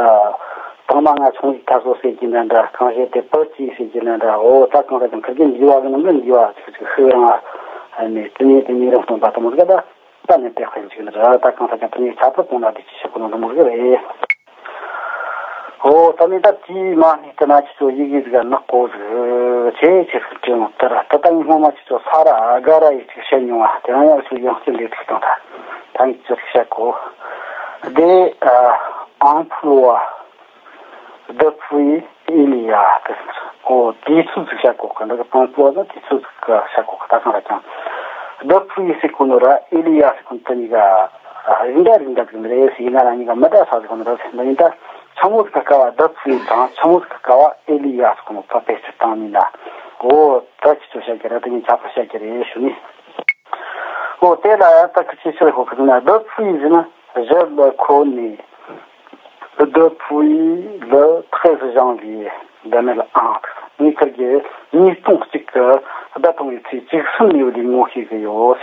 དང་མ་ང་ཆུང་ཡིག་ད་སོ་ཟེར་གྱི་ན་འདྲ། གང་ཞིག་དེ་petit ཟེར་གྱི་ན་འདྲ། འོ་ད་གང་ལྟར་ཀྱང་ཁིར་གི་འདས་པ་གི་ནང་གི་འདས་པ་ཅིག་ཅིག་ཤུགས་རིང་བ་ནས་དེ་ནས་དེ་ནས་རིང་སྟོན་པ་དེ་མོ་ཟིག་ད། ད་ནི་དེ་དཔེ་ཅིག་ནི་རེད། ད་གང་ལྟར་ཀྱང་དེ་ནས་ཁྱད་པར་གོང་ན་དེ་ཅི་ཞིག་གོ་ནོ་འདི་མོ་ཟིག་རེད། འོ་ད་ནི་ད་དེའི་མ་ནི་དེ་ན་ཁྱེད་ཚོ་ཡི་གེ་ཟིག་ནག་པོ་ཟིག་ཆེ་ཆེ་ཟིག་བྲིས་ཡོང་དེ་ར། ད་ད་ངས་སྔོན་མ་ཁྱེད་ཚོ་ས་ར་ཨ་ག་ར་ཡི་ཅིག་བཤད་མྱོང་བ་དེ་རང་ཡང་ཚོ་ཡང་སྐྱོན་འདི་ཚིག་དང་། ད་ད་ངས་ཁྱེད་ཚོ་བཤད་གོ། དེ་ཨ་emploie depuis il y a དེ་ཟེར། ཨོ་དུས་ཚོད་ཟིག་བཤད་གོ་གི། འདི་གི་emploie ཟེར་དུས་ཚོད་ཟིག་བཤད་གོ་གི། ད་གང་ལ་ཀྱང་depuis ཟེར་གོ་ནོ་ར་il y a ཟེར་གོ་ནོ་དེ་གཉིས་ཀ་རིགས་འདྲ་རིགས་འདྲ་ཟིག་མི་རེད་ཟེར། ཡིན་ན་ར་གཉིས་ཀ་མི་འདྲ་ས་ཟིག་གོ་ནོ་ར་ཟེར། འདི་ཡིན་ད་ཆི་མོ་ཟིག་གི་སྐབས་བ་depuis དང་ཆི་མོ་ཟིག་གི་སྐབས་བ il y a ཟེར་གོ་ནོ་ད་བེད་སྤྱོད་བཏང་ནི་ན། ཨོ་ད་ཁྱེད་ཚོ་བཤད་རྒྱུ་ར། དེ་གཉིས་ཁྱད་པར་བཤད་རྒྱུ་རེད་ཞུ་ནི། ཨོ་དེ་ལ་ཡང་ད་ཁི་ཆེ་ཆེར་གོ་གི་ན། depuis ཟེར་ན je le connais depuis le treize janvier deux mille un། ངས་ཁིར་གེ་ཉིས་སྟོང་གཅིག་གི་ཟླ་དང་པོའི་ཚེས་བཅུ་གསུམ་ནས་བཟུང་ངོ་ཤེས་གི་ཡོད།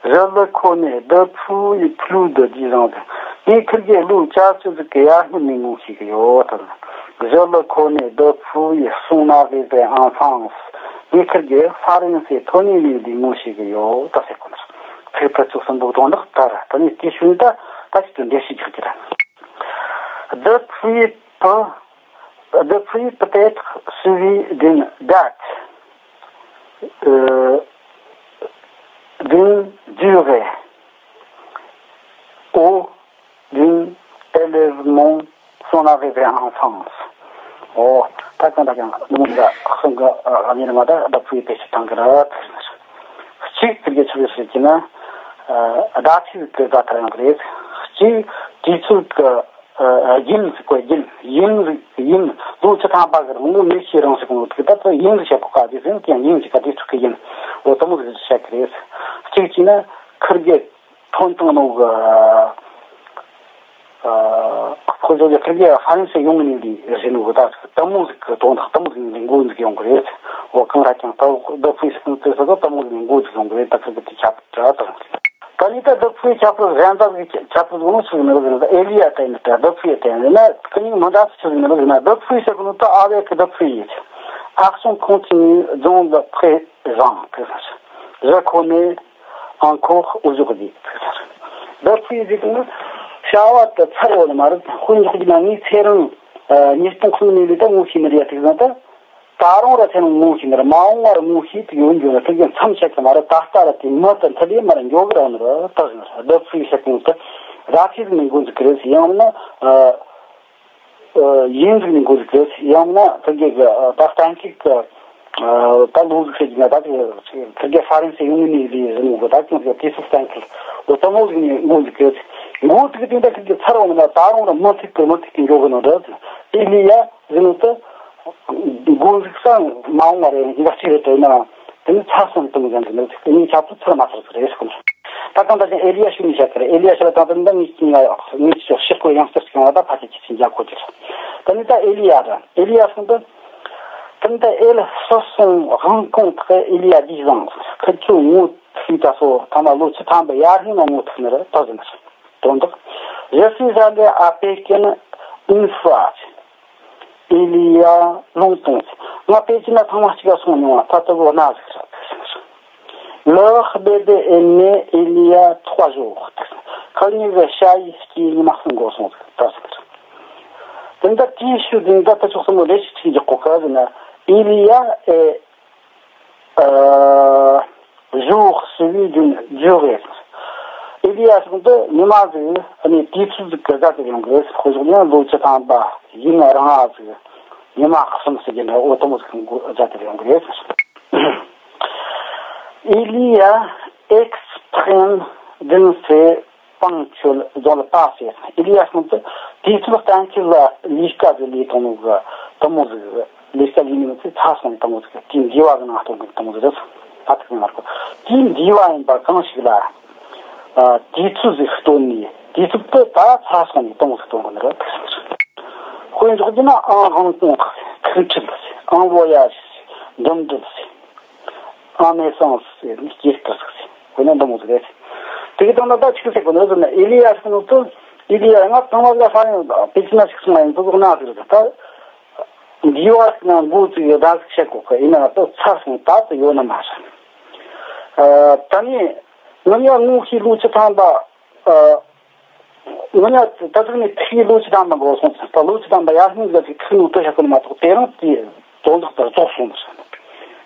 Je le connais depuis plus de dix ans། ངས་ཁིར་གེ་ལོ་བཅུ་བཅུ་ཟིག་གི་ཡར་སྔོན་ནས་ངོ་ཤེས་གི་ཡོད། Je le connais depuis son arrivée en France། ངས་ཁིར་གེ་ཧྥ་རན་སིའི་ཐོན་ནས་ནས་བཟུང་ངོ་ཤེས་གི་ཡོད་ད་ཟེར་གོ་ནི། ཚིག་ཕྲད་ཚུགས་སུ་འབུག་དོན་དག་ལྟར། ད་ནི་དེ་ཞུ་ནི་ད་ད་ཅིག་ཏུ་འགྲེལ་བཤད་རྒྱག་རྒྱུ་རེད། Depuis peu, depuis peut-être suivi d'une date, euh, d'une durée ou d'un événement son arrivée en France. ཨོ་ད་གང་ལྟར་ཀྱང་འདི་མོ་འདྲ་གསུང་གི། ཨ་ནི་ང་ད་depuis བེད་སྤྱོད་བཏང་གི་རེད། གཅིག་དེ་གའི་ཆི་ཟིག་ཟེར་གྱི་ན། ཨ་ཟླ་ཚེས་ཀྱི་ཟླ་ལྟར་ཡོང་གི་རེད། གཅིག་དུས་ཚོད་ཀྱི་ཨ་རྒྱུན་ཟེར་གོ། རྒྱུན་ཡུན་ཟེར་ཡུན། ལོ་བཅུ་ཐམ་པ་གི་རིང་ལོ་ཉི་ཤུའི་རིང་ཟེར་གོ་ནོ་དེ་ད་ཚོ་ཡུན་ཟེར་བྱེད་གོ་ག་དེ་ཟེར་ན་དེ་ཡང་ཡུན་ཟེར་ག་དུས་ཚོད་ཀྱི་ཡུན། འོ་དེ་མོ་ཟིག་བཤད་གི་རེད། གཅིག་བྱས་ན་ཁིར་གེ་ཐོན་བཏང་ནོ་གི་ཨ་ཁོ་ཚོ་གི་ཁིར་གེ་ཧྥ་རན་སི་ཡོང་ནི་འདི་ཟེར་ནོ་གི་ད་དེ་མོ་ཟིག་གི་དོན་དག་དེ་མོ་ཟིག་ནི་འགོ་འཛུགས་ཡོང་གི་རེད། འོ་གང་ལ་ཀྱང་ད་depuis ཟེར་གོ་ནོ་དེ་ཚོ་དེ་མོ་ཟིག་ནི་འགོ་འཛུགས་ཡོང་གི་རེད། ད་ཁིར་གེ་དེ་ཁྱབ་དྲ་དང་། ད་ནི་ད་depuis ཁྱད་པར་གཞན་དག་གི་ཁྱད་པར་ཟེར་ནོ་ཆི་ཟིག་ནི་རེད་ཟེར་ན། ད་il y a དེ་ནི་ད་depuis དེ་ནི་ན་ཁི་གཉིས་མི་འདྲ་ཆི་ཟིག་ནི་རེད་ཟེར་ན། depuis ཟེར་གོ་ནོ་ད་avec depuis ཡིན། Action continue dans le présent. Je connais encore aujourd'hui. Depuis, འདི་ཚོ་ནི་བྱ་བ་དེ་ཚར་བ་ནི་མ་རེད། དཔེ་འཇོག་རྒྱུ་ན་ངས་ཚེ་རིང་ཉིས་སྟོང་ཁོ་ན་ནས་ལས་ད་ངོ་ཤེས་ནི་རེད་ཡ། དེ་ཟིན་ད་ད་རུང་ར་ཚེ་རིང་ངོ་ཤེས་ནི་རེད། མ་འོངས་པར་ངོ་ཤེས་དེ་ཡོང་རྒྱུ་ན་དེ་གི་མཚམས་ཆད་གི་མ་རེད། ད་ལྟ་ར་དེ་མུ་མཐུད་མཐུད་ལས་མར་འགྱོ་གི་རེད་ནི་རེད། ད་ཟིན་རེད། བདུད་རྩི་ཡི་ཞབས་ཀྱུ་དེ་ར་ཁྱི་ཟིག་ནས་འགོ་འཛུགས་གི་རེད། ཡང་ན་ཡིན་ཟིག་ནས་འགོ་འཛུགས་གི་རེད། ཡང་ན་དེ་གི་ད་གཏན་འཁེལ་གི་ད་ལོ་ཟིག་ཟེར་གྱི་ན་ད་དེ་གི་ཧྥ་རན་སི་ཡོང་ནི་ལས་ཟིན་འགོ་ད་ཀྱང་དེ་དུས་ཚོད་གཏན་འཁེལ་འོ་དེ་མོ་ཟིག་ནས་འགོ་འཛུགས་གི་རེད། འགོ་འཛུགས་དེ་འདྲ་ཁྱི་གི་ཚར་བ་ནི་མ་ད་རུང་ར་མུ་མཐུད་གི་མུ་མཐུད་གི་འགྱོ་གི་ནོ་རེད། ཨེ་ལི་ཡ་ཟེར་ནོ་དེ་འགོ་འཛུགས་ས་མ་འོངས་པ་རེད། འགའ་གཅིག་རེད་དེ་ན་དེ་ནི་ཚར་སོང་དུ་མི་འཇང་གི་ནི་དེ་ནི་ཁྱབ་ཚུལ་ཚར་མ་ཚར་ཟིག་རེད་ཟེར་གི་ནོ། ད་གང་ད་ཅང་ཨེ་ལི་ཡ་ཞུ་ནི་བཤད་གི་རེད། ཨེ་ལི་ཡ་ཞུ་ལ་ད་དེ་འདི་ངས་ཀྱི་ང་ངས་ཀྱི་ཤོག་ཤེག་གོ་ཡང་སྟེར་ཀྱི་ང་ད་ཕ་ཚེ་ཁྱི་ཆེན་རྒྱ་གོ་གི་རེད། དེ་ནི་ད་ཨེ་ལི་ཡ་རེད། ཨེ་ལི་ཡ་སོང་དུ་དེ་ནི་ད་ཨེ་ལི་སོ་སོང་དབང་ཀོང་ཐག་ཨེ་ལི་ཡ་འདི་བཟང་ཁི་ཆུ་ངོ་ཐུག་ད་སོ་ཐ་མ་ལོ་ཆུ་ཐམ་པ་ཡར་སྔོན་ལ་ངོ་ཐུག་ནི་རེད། ད་ཟིན་ནི་རེད། དོན་དག་Je suis allé à Pékin une fois. Il y a longtemps. ང་པེ་ཅིན་ན་ཐེངས་མ་གཅིག་ག་སོང་མྱོང་བ། ད་ལྟ་བུ་གནའ་ཟིག་རེད། Leur bébé est né il y a trois jours. ཁ་ཉིན་གི་ཞ་ཡི་སྐྱེས་ཉི་མ་གསུམ་འགོར་སོང་ཟིག་ད་ཟིག་རེད། དེ་འདྲ་དེའི་ཤུལ་དེ་འདྲ་ད་ཆོག་སོང་མོ་ལས་ཤིག་ཅིག་རྒྱག་གོ་ག་ཟེར་ན། Il y a est Euh, jour, celui d'une durée. ཨེ་ལི་ཡ་སོང་དུ་ཉི་མ་ཟིག་ཨ་ནི་དུས་ཚོད་ཟིག་གི་ག་དེ་ཡོང་གི་རེད། ཁོ་ཟོག་ནི་ལོ་བཅུ་ཐམ་པ་ཡུན་རིང་ང་ཟིག་ཉི་མ་གསུམ་ཟིག་གི་འདྲ་འོ་དེ་མོ་ཟིག་གི་ག་དེ་ཡོང་གི་རེད། Il y a extrême d'une fée punctuelle dans le passé. ཨེ་ལི་ཡ་སོང་དུ་དུས་ཚོད་གཏན་འཁེལ་ལ་ལས་ཀ་ཟིག་ལས་དང་ནོ་གི་དེ་མོ་ཟིག་ལས་ཀ་ལས་ནི་མི་ཚེ་ཚར་སོང་ནས་དེ་མོ་ཟིག་དེའི་འདས་པ་གི་ནང་སྟོན་གི་དེ་མོ་ཟིག་རེད། ད་ཐུག་ནས་མར་གོ་དེའི་འདས་པ་ཡིན་པ་གང་ཞིག་ལ་དུས་ཚོད་ཟིག་སྟོན་ནས་དུས་ཚོད་དེ་ད་ཚར་སོང་ནས་དེ་མོ་ཟིག་སྟོན་གི་ནི་རེད། དཔེ་འཇོག་རྒྱུ་ན་ཨང་ཧང་ཀོང་ཁུག་ཁྲིད་ཟིག་ཨང་ལོ་ཡ་ཟིག་འདུམ་འགྲིལ་ཟིག་ཨ་མེ་སང་ཟེར་ནས་སྐྱེས་སྐར་ཟིག་ཟེར། དཔེར་ན་འདི་མོ་ཟིག་རེད། དེ་གི་སྟེང་ན་ད་ཆི་ཟེར་གོ་ནི་ཟེར་ན་ཨེ་ལི་ཡ་ཟེར་ནོ་དེ་ཨེ་ལི་ཡ་ང་ཚང་མ་ལ་ཧ་ཡང་པེ་ཅིན་ན་ཞིག་སོང་ཡིན་དེ་ཟོག་ན་ཟིག་རེད། ད་འདི་བ་ཟིག་ན་འགོ་ཚུགས་ཡོད་ད་ཟིག་བཤད་གོ་གི་ཡིན་ན་ད་ཚར་སོང་ད་དུ་ཡོད་ནི་མ་རེད། ཨ་ད་ནི་ང་ཡང་ངོ་ཤེས་ལོ་བཅུ་ཐམ་པ། ཨ། ང་ཡང་ད་ཟིག་ནས་ཐིག་ལོ་བཅུ་ཐམ་པ་འགོར་སོང་ཟིག་ད་ལོ་བཅུ་ཐམ་པ་ཡར་སྔོན་ཟིག་ཅིག་ཐིག་ནོ་དེ་ཤ་ཁོ་ན་མ་གཏོགས་དེ་རིང་དེ་དོན་དག་ལྟར་རྫོགས་སོང་ཟིག་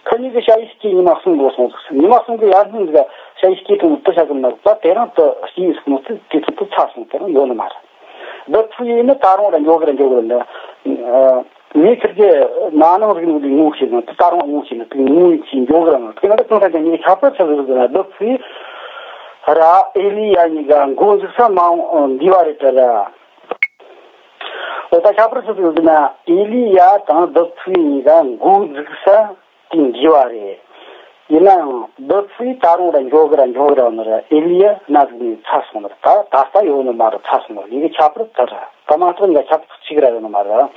ཁ་ཉིན་གི་ཞ་ཡི་སྐྱེས་ཉི་མ་གསུམ་འགོར་སོང་ཟིག་ཉི་མ་གསུམ་གི་ཡར་སྔོན་ཟིག་ཞ་ཡི་སྐྱེས་དང་དེ་ཤ་ཁོ་ན་མ་གཏོགས་དེ་རིང་དུ་སྐྱེས་ཟིག་ནོ་དེ་དུས་ཚོད་དུ་ཚར་སོང་དེ་རིང་ཡོད་ནི་མ་རེད། བདུད་རྩི་ཡིས་ནི་ད་རུང་ར་འགྱོ་གི་ར་འགྱོ་གི་ར་འདི། ངས་ཁིར་གི་ན་ནིང་རིག་གནས་ལས་ངོ་ཤེས་ན་དེ་ད་རུང་ངོ་ཤེས་ན་དེ་ངོ་ཡིན་ཅིག་འགྱོ་གི་ར་ང་དེ་ན་ད་གང་ལྟར་ཀྱང་ངས་ཁྱབ་པར་ཆགས་ཟིག་ཟེར་ན་བདུད་རྩི་ར་ཨེ་ལི་ཡ་གཉིས་ཀ་འགོ་འཛུགས་ས་མ་འོང་འདི་བ་རེད་དྲ་ར། འོ་ད་ཁྱབ་པར་ཆགས་ཟིག་ཟེར་ན་ཨེ་ལི་ཡ་དང་བདུད་རྩི་གཉིས་ཀ་འགོ་འཛུགས་ས་དེ་འདི་བ་རེད། ཡིན་ན་ཡང་བདུད་རྩི་ད་རུང་ར་འགྱོ་གི་ར་འགྱོ་གི་ར་ནི་ར་ཨེ་ལི་ཡ་ན་ཟིག་ནས་ཚར་སོང་ནི་ར་ད་ད་ལྟ་ཡོད་ནི་མ་རེད། ཚར་སོང་ནི་ར་ཡི་གེ་ཁྱབ་པར་དེ་ར་ད་མ་གཏོགས་ཡི་གེ་ཁྱབ་པར་གཅིག་ར་ཡོད་ནི་མ་རེད།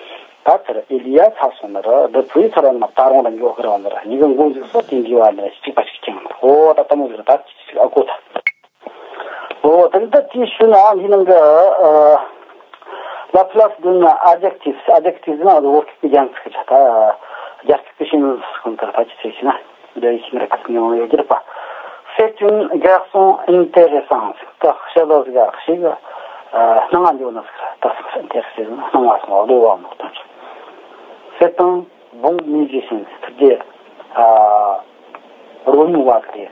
ད་དེར་ཨེ་ལི་ཡ་ཚར་སོང་ནི་རེད། བདུད་རྩི་ཚར་བ་ན་ད་རུང་ར་འགྱོ་གི་ར་ནི་ར་ཉི་གི་འགོ་འཛུགས་ས་དེ་འདི་བ་ནི་ར་གཅིག་པ་གཅིག་རྐྱང་ནི་རེད། འོ་ད་ལྟ་མོ་ཟིག་ར་ད་གཅིག་གཅིག་ཨ་གོ་ད། འོ་ད་ད་དེའི་ཤུལ་ན་འདི་ནང་གི་ལ་ཕི་ལ་སི་དུ་ན་ཨ་ཇེག་ཊིབ་ཨ་ཇེག་ཊིབ་ན་བོད་སྐད་ཀྱི་རྒྱན་ཚིག་རེད། ད་རྒྱ་སྐད་ཀྱི་ཤིང་ཟིག་ཁོང་དར་ཕ་ཆི་ཚེ་ཤི་ན། འདི་ཡི་ཤིང་རེ་ཁ་ཐུག་ཡོང་ཡོད་རྒྱུ་རེད་པ། C'est un garçon intéressant. ད་ཤ་ལོ་ཟིག་ཨ་ཤིག་སྣང་བ་འཇོག་ནི་ཟིག་རེད། ད་སེ་ཏན་རེ་སེ་སྣང་བ་སོང་བློ་བ་མོ་དང་། C'est un bon musicien. ཐུགས་རྗེ་རོལ་མོ་བ་གི་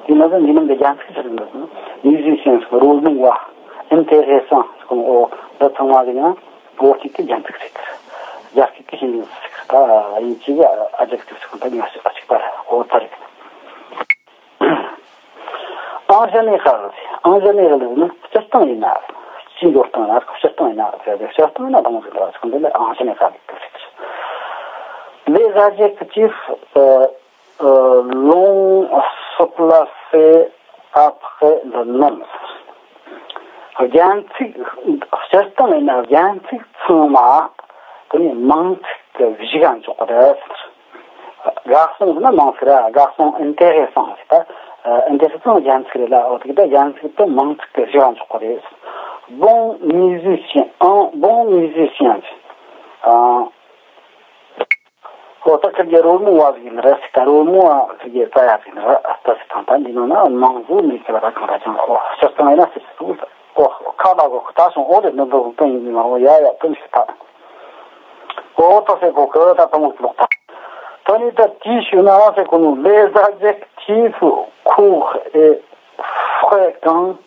རེད། དེ་ནི་འདི་ནང་གི་རྒྱན་ཚིག་ཟིག་རེད། Musicien རོལ་མོ་བ། Intéressant ཁོང་འོ་འདི་ཚང་མ་གི་ཡང་བོད་སྐད་ཀྱི་རྒྱན་ཚིག་རེད། རྒྱ་སྐད་ཀྱི་ཤིང་ཡིན་ཟིག་ད་དབྱིན་ཇི་གི་ཨ་ཇེག་ཊིབ་ཟིག་ད་ཉག་ཞིག་ཨ་ཅིག་པར་འོ་ད་རེད། En général, en général ནི་སྤྱིར་བཏང་ཡིན་ན། སྤྱི་འགྲོ་སྟངས་ན་སྤྱིར་བཏང་ཡིན་ན་ཟེར་ཏེ་སྤྱིར་བཏང་ཡིན་ན་གང་ཟིག་འདྲ་ཟིག་འདི་ལ་en général ཟེར། Les adjectifs, euh, euh, longs sont placés après le nom. རྒྱན་ཚིག་སྤྱིར་བཏང་ཡིན་ན་རྒྱན་ཚིག་ཚང་མ་དེ་ནི་མིང་ཚིག་གི་གཞུག་ག་འཇོག་གི་རེད། Garçon ཟེར་ན་མིང་ཚིག་རེད། Garçon intéressant ཟེར་ད། Intéressant རྒྱན་ཚིག་རེད་ལ། འོ་དེ་གི་ད་རྒྱན་ཚིག་དེ་མིང་ཚིག་གི་གཞུག་ག་འཇོག་གི་རེད། Bon musicien, un bon musicien ཟེར། ཁོ་ད་ཁིར་གི་རོལ་མོ་བ་ཟིག་ཡིན་ར་ཟིག་ད་རོལ་མོ་བ་ཁིར་གི་རྩ་ཡ་ཟིག་ཡིན་ར་ཨ་ད་ཟིག་དང་ད་འདི་ནང་ན་མང་བཟོ་མེད་ཁི་བ་ད་གང་ད་ཅང་ཁོ་སྤྱིར་བཏང་ཡིན་ན་ཟིག་ཟིག་ཁོ་ཁ་ལ་གོ་ཁོ་ད་སོང་ཨོ་རེ་འདི་འདི་ཟིག་ད་ཡིན་ནི་མ་ཨོ་ཡ་ཡ་ད་ཟིག་ད་ཨོ་ད་ཟིག་ཁོ་ཁི་ད་ད་མོ་ལོག་ད་ད་ནི་ད་དེའི་ཤུལ་ན་ཟིག་ཁོ་ནོ་ལེ་ཟ་ཇེག་ཐི་ཕུ་ཁོ་ཨེ་ཧྥེ་གང་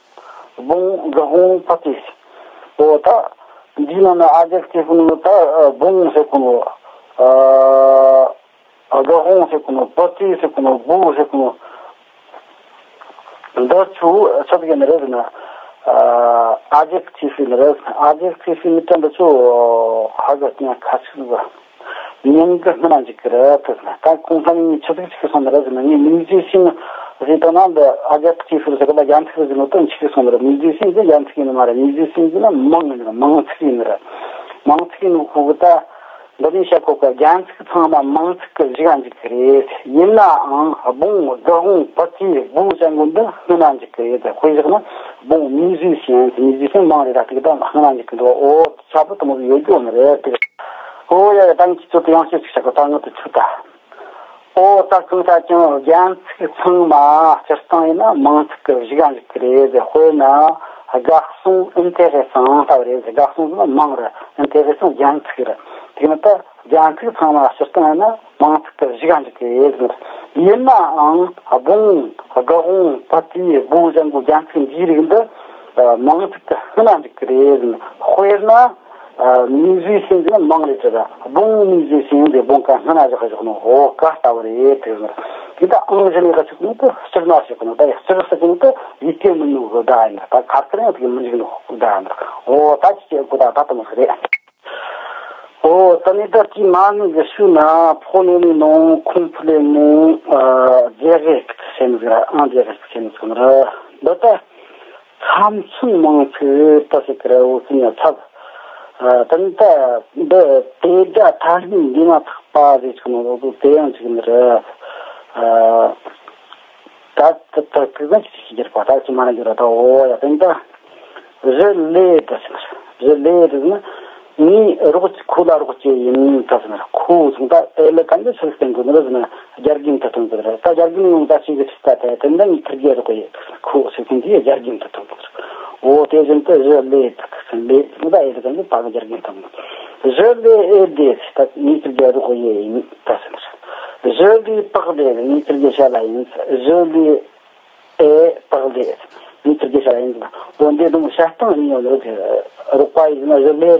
བོང་ག་བོང་པ་ཏི་ཨོ་ད། འདི་ནང་ན་ཨ་ཇེག་ཐི་ཕུ་ནི་ད་བོང་ཟེར་གོ་ནོ། ཨ་ག་བོང་ཟེར་གོ་ནོ། པ་ཏི་ཟེར་གོ་ནོ། བུ་ཟེར་གོ་ནོ། འདི་ཆུ་ཆུ་གི་ནི་རེད་ན། ཨ་ཇེག་ཐི་ཕུ་ནི་རེད། ཨ་ཇེག་ཐི་ཕུ་ནི་ད་འདི་ཆུ་ཧ་ག་ཏི་ཡང་ཁ་ཆུ་གི་མིང་གི་སྔ་ན་འཇིག་གི་རེད་ཟེར་ན། ད་གོང་ས་ནས་ཆུ་ཚིག་ཅིག་གི་སོང་ནི་རེད་ཟེར་ན། ངས་མིང་རྗེས་ཤིང་ཟེར་དང་ན་འདི་ཨ་ཇེག་ཐི་ཕུ་ཟེར་གི་ལ་རྒྱན་ཚིག་ཟེར་ནོ་དོན་ཆིག་གི་སོང་ནི་རེད། མིང་རྗེས་ཤིང་འདི་རྒྱན་ཚིག་ཡིན་ནི་མ་རེད། མིང་རྗེས་ཤིང་འདི་ན་མིང་ཡིན་ནི་རེད། མིང་ཚིག་ཡིན་ནི་རེད། མིང་ཚིག་ཡིན་ནི་ཁོ་གི་ད་འདི་ནས་བཤད་གོ་གི་རྒྱན་ཚིག་ཚང་མ་མིང་ཚིག་གི་གཞུག་ག་འཇུག་གི་རེད། ཡིན་ནའང་བོང་ག་བོང་པ་ཏི་བུ་ཅན་གོ་འདི་སྔ་ན་འཇུག་གི་རེད། དཔེ་བཞག་ན་བོང་མིང་རྗེས་ཤིང་། མིང་རྗེས་ཤིང་མིང་རེད། ད་ཐིག་ད་སྔ་ན་འཇུག་གི་འདུག་ཨོ། ཆ་བུ་དུ་མོ་ཡོད་རྒྱུ་ནི་རེད་དེ། ཨོ་ཡ་ཡ་ད་ངས་ཁྱོད་ཚོ་ཡང་ཤེས་ཤིག་བྱ་གོ་ད་ངོ་དུ་ཆུ་ད། ཨོ་ད་གང་ལྟར་ཀྱང་རྒྱན་ཚིག་ཚང་མ་སྤྱིར་བཏང་ཡིན་ན་མིང་ཚིག་གི་གཞུག་ག་འཇུག་གི་རེད། དཔེར་ན་དགའ་གསུང་ཨིན་ཏེ་རེ་སང་ལྟ་བུ་རེད། དགའ་གསུང་ཟེར་ན་མིང་རེད། ཨིན་ཏེ་རེ་སང་རྒྱན་ཚིག་རེད། དེ་ནི་ད་རྒྱན་ཚིག་ཚང་མ་སྤྱིར་བཏང་ཡིན་ན་མིང་ཚིག་གི་གཞུག་ག་འཇུག་གི་རེད། ཡིན་ནའང་བོང་ག་བོང་པ་ཏི་བུ་ཅན་གོ་རྒྱན་ཚིག་འདིའི་རིགས་འདི་མིང་ཚིག་གི་སྔ་ན་འཇུག་གི་རེད། དཔེར་ན། ཨ། མིང་རྗེས་ཤིང་ཟེར་ན་མིང་རེད་དྲ། བོང་མིང་རྗེས་ཤིང་ཟེར་བོང་ཀ་སྔ་ན་བཞག་བཞག་ནོ། འོ་ཀ་ལྟ་བུ་རེད་དེ་ཟེར། དེ་ད་ཨང་གཞི་ནས་ཀ་ཆུག་ནོ་དེ་སྤྱིར་ན་ཞིག་ནོ། ད་ཡ་སྤྱིར་ཟེར་ནོ་དེ་ཡིད་སྐྱེ་མི་ནུས་གི་བརྡ་ཡིན། ད་ཁ་ཁ་རེ་ཡང་དེ་མི་འཇིག་ནོ་བརྡ་ཡིན། འོ་ད་ཅི་སྐྱེ་གོ་ད་ད་དུ་མི་ཟེར་རེད། འོ་ད་ནི་ད་དེའི་མ་ནི་གི་ཤུལ་ན་ཕོ་ནོ་ནི་ནོ་ཁུང་ཕུ་ལེ་ནོ། ཨ། རྒྱ་རེ་ཟེར་ནི་ཟེར། ཨང་རྒྱ་རེ་ཟེར་ནི་ཟེར་ནི་རེད། འདི་ད། ཚབ་མཚོན་མིང་ཚིག་ད་ཟེར་གི་རེད། འོ་ཟེར་ན་ཚབ། ཨ། ད་ནི་ད་འདི་དེ་སྒྲ་ཐ་སྙད་འདས་མ་ཐག་པ་ཟེར་ཆོག་ནོ་ལོག་དེ་ཡང་ཅིག་ནི་རེད། ཨ། ད་ད་ད་གི་ཟ་ཅིག་ཅིག་གྱུར་པ་ད་ཅི་མ་ན་གྱུར་ད། འོ་ཡ་ད་ནི་ད་རི་ལེ་ད་ཟེར་ན་རི་ལེ་ད་ཟེར་ན་ངའི་རོགས་ཀྱི་ཁོ་ལ་རོགས་ཀྱི་ཡིན་ད་ཟེར་ན་ཁོ་ཟེར་ད་ཨེ་ལ་ཀ་འདི་ཚུར་བསྟན་དགོས་ནི་རེད་ཟེར་ན། རྒྱ་རྒན་དུ་སྟོན་དགོས་རེད། ད་རྒྱ་རྒན་ཡོང་ད་ཅིག་གི་ཚིག་ད་དེ་དེ་འདྲ་ངའི་ཁིར་གེ་རོགས་ཡེ་ཁོ་ཟེར་མཁན་དེ་རྒྱ་རྒན་དུ་སྟོན་དགོས་རེད། འོ་དེ་བཞིན་དུ་རི་ལེ་ད་ཟེར་ན་ལེ་ཟེར་ད་ཨེ་ལ་ཀ་འདི་ད་གི་རྒྱ་རྒན་དུ་སྟོན། རི་ལེ་ཨེ་ལྡེ་ད་ངའི་ཁིར་གེ་རོགས་ཡེ་ཡིན་ད་ཟེར། རི་ལེ་པགས་ལེ་ངའི་ཁིར་གེ་ཤ་ལ་ཡིན། རི་ལེ་ཨེ་པགས་ལེ་ངའི་ཁིར་གེ་ཤ་ལ་ཡིན། འོ་འདི་དུ་བྱ་སྟངས་གཉིས་ཡོད་རེད། རོགས་པ་ཡིན་ན་རི་ལེ།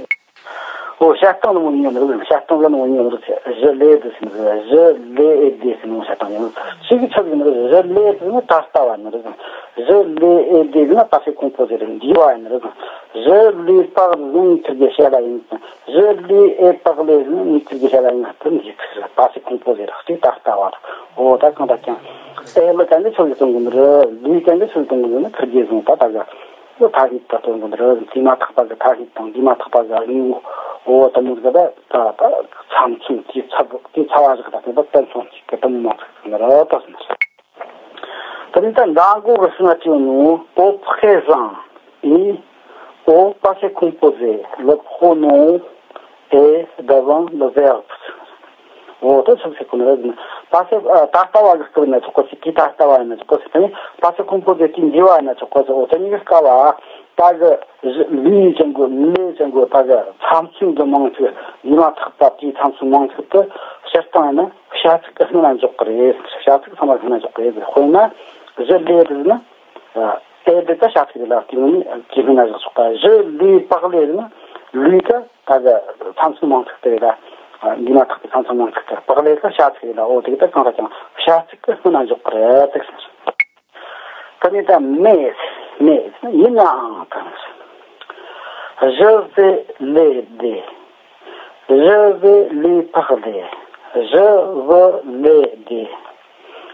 འོ་བྱ་སྟངས་ནི་མོ་ཡིན་ཡོད་རེད། བྱ་སྟངས་ལ་ནི་མོ་ཡིན་ཡོད་རེད། རི་ལེ་ཏི་ཟེར་ནི་རེད། རི་ལེ་ཨེ་ཏི་ཟེར་ནི་མོ་བྱ་སྟངས་ཡིན་རེད། ཅིག་ཆགས་ཡིན་རེད། རི་ལེ་ཏི་ནི་ད་ལྟ་བ་ཡིན་རེད། རི་ལེ་ཨེ་ཏི་ནི་ད་ཕྱི་ཁུངས་པོ་ཟེར་རེད། འདས་པ་ཡིན་རེད། རི་ལེ་པགས་ནི་ཁིར་གེ་ཤ་ལ་ཡིན། རི་ལེ་ཨེ་པགས་ལེ་ནི་ཁིར་གེ་ཤ་ལ་ཡིན། དེ་འདས་ཚིག་རེད། ད་ཕྱི་ཁུངས་པོ་ཟེར་རེད། ཅིག་ད་ལྟ་བ་རེད། འོ་ད་གང་ལྟར་ཀྱང་ཨེ་ལ་ཀ་འདི་ཆོག་གི་སྟོན་གི་མི་རེད། ལེ་ཀ་འདི་ཆོག་གི་སྟོན་གི་མི་རེད། ཁིར་གེ་བཟུང་ད་ད་ག་འོ་ཐ་སྙད་ད་སྟོན་དགོས་འདི་རེད། འདས་མ་ཐག་པ་གི་ཐ་སྙད་དང་འདས་མ་ཐག་པ་གི་དངོས་པོ། འོ་དེ་མོ་ཟིག་ད་ད་ད་ཚབ་མཚོན་དེ་ཚབ་དེ་ཚ་བ་ཟིག་ད་དེ་ད་དཔེ་མཚོན་གཅིག་གི་དེ་མོ་མ་ཚིག་ཟིག་ནི་རེད་ད་ཟེར། དེ་ནི་ད་མདང་དགོང་གི་ཤུལ་ན་ཅི་ཡོད་ནོ། ཨོ་ཕེ་ཟང་ཨི། ཨོ་པ་སེ་ཁུང་པོ་ཟེ་ལེ་ཕོ་ནོ། ཨེ་ད་བང་ལེ་ཝེར་བ། འོ་དེ་ཚིག་ཟེར་གོ་ནི་རེད། པ་སེ་ཨ་ད་ལྟ་བ་གི་སྐབས་ན་ཆོག་གོ་ཟེར། དེ་ད་ལྟ་བ་ཡིན་ན་ཆོག་གོ་ཟེར། དེ་ནི་པ་སེ་ཁུང་པོ་ཟེར་དེ་འདས་པ་ཡིན་ན་ཆོག་གོ་ཟེར། འོ་དེ་གཉིས་ཀ་སྐབས་ལ་ད་གི་ལུས་ཅན་གོ་ལུས་ཅན་གོ་ད་གི་ཚབ་མཚོན་གི་མིང་ཚིག་འདས་མ་ཐག་པ་དེའི་ཚབ་མཚོན་མིང་ཚིག་དེ་སྤྱིར་བཏང་ཡིན་ན་བྱ་ཚིག་གི་སྔོན་ན་འཇོག་གི་རེད། བྱ་ཚིག་ཚང་མ་སྔོན་ན་འཇོག་གི་རེད། དཔེར་ན་རི་ལེ་རི་ན། ཨེ་དེ་ད་བྱ་ཚིག་རེད་ལ། དེ་ནི་དེ་སྔོན་ན་བཞག་ཆོག་ག་རི་ལེ་པགས་ལེ་རི་ན་ལུས་ད་ད་གི་ཚབ་མཚོན་མིང་ཚིག་དེ་རེད་ལ། འདས་མ་ཐག་པའི་ཚབ་མཚོན་མིང་ཚིག་དེ། པགས་ལེ་ད་བྱ་ཚིག་རེད་ལ། འོ་དེ་གི་ད་གང་ལྟར་ཀྱང་བྱ་ཚིག་གི་སྔོན་ན་འཇོག་གི་རེད་ཟེར། དེ་ནས་ད་མེ་མེ་ཡིན་ནའང་ད་རི་ལེ་ལེ་དེ། རི་ལེ་ལེ་པགས་ལེ། རི་ལེ་ལེ་དེ།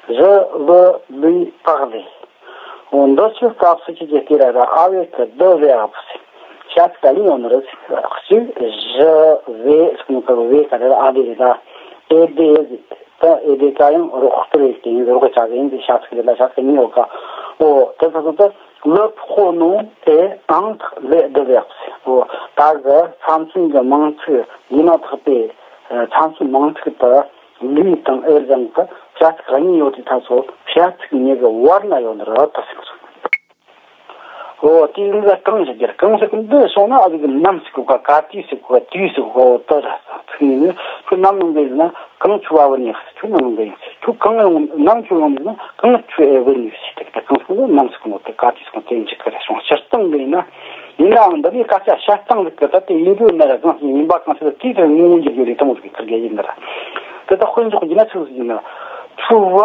རི་ལེ་ལེ་པགས་ལེ། འོ་འདི་ཚོའི་སྐབས་སུ་ཁྱེད་ཀྱི་སྐད་ར་ར་ཨ་བེ་ཀ་ད་བེ་ཨ་བུ་ཟེར། བྱ་ཚིག་ག་གཉིས་ཡོད་ནི་རེད་ཟེར། གཅིག་རི་བེ་ཟེར་ནི་ཀ་བེ་ཀ་ར་ར་ཨ་བེ་རེད་ད། ཨེ་བེ་ཟེར། ད་ཨེ་བེ་ཀ་ཡང་རོགས་སྐུར་རེད་དེ་ཡིན། རོགས་ཀྱི་ཆ་གི་ཡིན་ཟེར། བྱ་ཚིག་རེད་ལ། བྱ་ཚིག་གཉིས་ཡོད་ཀ། འོ་དེ་ཚོ་ཚོ་ད་ལེ་ཕོ་ནོ་ཨེ་ཨང་ལེ་ད་བེ་ཨ་བུ་ཟེར། འོ་ད་གི་ཚབ་མཚོན་གྱི་མིང་ཚིག་འདས་མ་ཐག་པའི་ཚབ་མཚོན་མིང་ཚིག་ད། ལུས་དང་ཨེ་རང་གི་བྱ་ཚིག་གཉིས་ཡོད་དེ་ད་ཚོ་བྱ་ཚིག་གཉིས་ཀྱི་བར་ན་ཡོད་ནི་རེད་ད་ཟེར། འོ་དེ་ཡིན་ཙང་གང་ཞིག་གིར་གང་ཟེར་གི་འདི་སོང་ན་ཨ་ཟིག་གི་ནམ་ཟེར་གོ་ག་ག་དུས་ཟེར་གོ་ག་དུས་ཟེར་གོ་ག་དེ་ར་ཚིག་ནི་ཁྱོད་ནམ་ནང་གི་ཡིན་ན་གང་ཁྱོད་བ་བུ་ནི་ཁྱོད་ནམ་ནང་གི་ཡིན་ཟེར། ཁྱོད་གང་ནམ་ཁྱོད་ཡོང་ནི་ན་གང་ཁྱོད་ཨེ་བུ་ནི་ཟེར། དེ་གང་ཟེར་གོ་ནམ་ཟེར་གོ་ནོ་དེ་ག་དུས་ཟེར་གོ་དེ་འཇིག་གི་རེད། སོང་སྤྱིར་བཏང་གི་ཡིན་ན། ཡིན་ནའང་འདི་ནི་སྐད་ཆ་བཤད་སྟངས་ཟིག་གི་ད་དེ་ཡིན་རྒྱུ་ན་ར་གང་ཞིག་ཡིན་པ་གང་ཞིག་ལ་དེའི་ཐད་ངོ་བོ་འགྱུར་རྒྱུ་ལས་དེ་མོ་ཟིག་གི་ཁུར་རྒྱུ་ཡིན་ན་ར། དེ་ད་དཔེ་འཇོག་རྒྱུ་ན་ཚིག་ཟིག་ཡིན་ན། ཆུ་བ་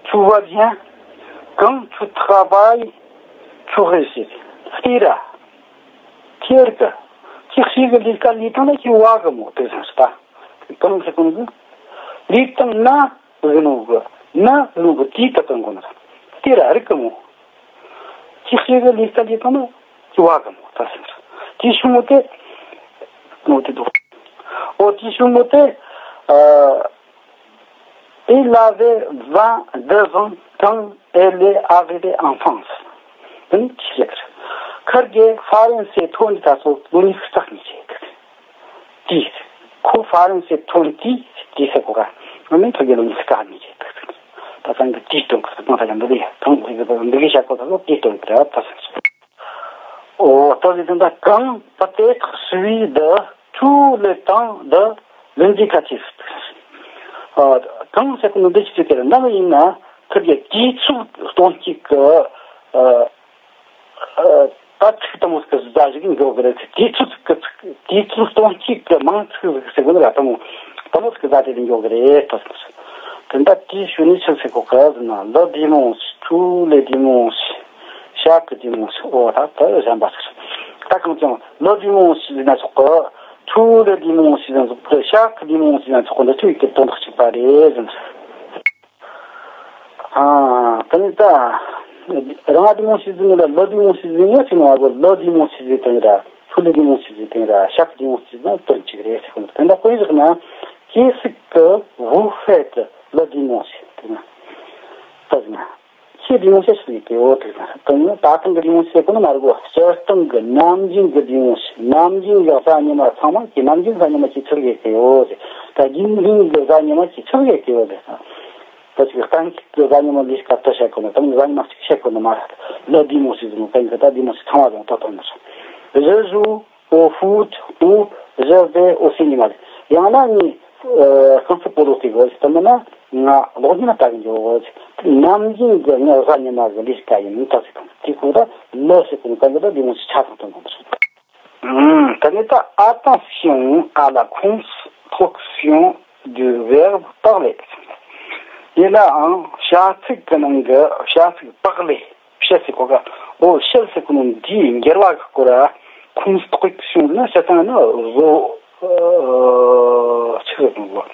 ཆུ་བ་བཞིན་གང་ཆུ་ཐག་པ་ཡི་ཆུ་ཧེ་ཞེས་ལྟོས་ར། ཁྱེར་གི་ཅི་ཞིག་གི་ལས་ཀ་ལས་སྟངས་ལ་ཅི་བ་གི་མོ་དེ་བཞིན་ཟིག་ད་གང་ཞིག་གང་ཟིག་ལས་སྟངས་ན་གི་ནོ་གི་ན་ལུ་གི་དེའི་ཐད་དུ་འགོ་ན་ར་ལྟོས་ར་རིག་གི་མོ། ཅི་ཞིག་གི་ལས་ཀ་ལས་སྟངས་ན་ཅི་བ་གི་མོ་ད་ཟེར། དེའི་ཤུལ་མོ་དེ་ནོ་དེ་འདུག་འོ་དེའི་ཤུལ་མོ་དེ་ཨ་et l'avait vingt-deux ans quand elle est arrivée en France. དེ་ནི་ཅི་ཞིག་གི་ཁར་གི་ཧྥ་རན་སི་ཐོན་ད་སོ་ལོ་ཉི་ཤུ་རྩ་གཉིས་བྱས་འདུག་དེས་ཁོ་ཧྥ་རན་སི་ཐོན་དུས་དེ་ཟེར་གོ་ག་ང་མིན་ཐོན་གྱི་ལོ་ཉི་ཤུ་རྩ་གཉིས་བྱས་འདུག་ད་ཚང་གི་དེའི་དོན་གི་སྤང་ས་ཡང་འདི་ལས་ཐང་གི་འདི་གི་བྱ་གོ་ད་ལོ་དེའི་དོན་གི་ར་ད་ཟེར། Au temps de quand peut-être celui de tous les temps de l'indicatif. ཨ། གང་ཟེར་གོ་ནོ་འདི་ཅི་ཟེར་གི་རེད། ནམ་ཡིན་ན་ཁིར་གི་དུས་ཚོད་སྟོང་གཅིག་གི་ཨ་ཨ་ད་ཚིག་དང་པོ་ཟིག་གི་ཟླ་ཞིག་འཇོག་གི་རེད། དུས་ཚོད་ཟིག་གི་ཚིག་དུས་ཚོད་སྟོང་གཅིག་གི་མིང་ཚིག་ཟིག་ཟེར་གོ་ནི་ར་དང་པོ་དང་པོ་ཟིག་གི་ཟླ་དེ་ལ་འཇོག་གི་རེད་ད། དེ་འདྲ་དེའི་ཤུལ་ནས་ཆི་ཟེར་གོ་གི་ཟེར་ན། Le dimanche, tous les dimanches, chaque dimanche. འོ་ད་ད་གཞན་པ་ཟེར། ད་གང་ཅང་le dimanche ཟེར་ན་ཆོག་གི། tous les dimanches ཟེར་ན་ཆོག་གི། chaque dimanche ཟེར་ན་ཆོག་གི། འདི་ཚོ་ཡི་གེ་དོན་དག་གཅིག་པ་རེད་ཟེར། ཨ། ད་ནི་ད་རང་dimanche ཟེར་ན་le dimanche ཟེར་ན་ཆི་མ་གོ le dimanche ཟེར་དང་ར། tous les dimanches ཟེར་དང་ར། chaque dimanche ཟེར་ན་དོན་གཅིག་རེད་ཟེར་གོ་ནི། དེ་འདྲ་དཔེ་བཞག་ན། Qu'est-ce que vous faites le dimanche? དེ་ན་ད་ཟེར་ན། ཁྱེད་dimanche ཆི་ཟིག་གི་ཡོད་དེ་ན། དེ་ནི་ད་ཐེངས་གི་dimanche ཟེར་གོ་ནི་མ་རེད་གོ། སྤྱིར་བཏང་གི་ནམ་རྒྱུན་གི་dimanche། ནམ་རྒྱུན་གི་གཟའ་ཉི་མ་ཚང་མ་ཁྱེད་ནམ་རྒྱུན་གཟའ་ཉི་མ་ཁྱེད་ཆི་ཟིག་གི་ཡོད་ཟེར། ད་རྒྱུན་རིང་གི་གཟའ་ཉི་མ་ཁྱེད་ཆི་ཟིག་གི་ཡོད་ཟེར། ད་ཅིག་གཏན་འཁེལ་གི་གཟའ་ཉི་མ་ལས་ཀ་ད་བྱེད་གོ་ནི། ད་ནི་གཟའ་ཉི་མ་གཅིག་བྱེད་གོ་ནི་མ་རེད། le dimanche ཟེར་ནོ་གཏན་གི་ད་dimanche ཚང་མ་ཡོང་ད་དོན་ནི་རེད། Je joue au foot ou je vais au cinéma. ཡང་ན་ངས་ཨ་རྐང་རྩེད་སྤོ་ལོ་རྩེ་གི་ཡོད་ཟེར། དེ་མིན་ན་ང་གློག་བརྙན་ལྟ་གི་འགྱོ་གི་ཡོད་ཟེར། ནམ་རྒྱུན་གི་ངའི་གཟའ་ཉི་མ་གི་ལས་ཀ་ཡིན་ད་ཟེར་དང་། དེ་ཁོ་ད་le ཟེར་གོ་ནི་གཏན་གི་ད་dimanche ཆ་ཚང་དོན་དག་རེད། ཨང་། དེ་ནས་ད་attention à la construction du verbe parler. ཡིན་ནའང་བྱ་ཚིག་གི་ནང་གི་བྱ་ཚིག་parler། བཤད་ཟེར་གོ་ག་འོ་བཤད་ཟེར་གོ་ནོ་འདིའི་འགྱུར་བ་གི་སྐོར་ལ་ཁུངས་གཏོགས་ཤིག་ཟེར་ན་བཟོ་ཨ་ཆི་ཟེར་གོ་ག་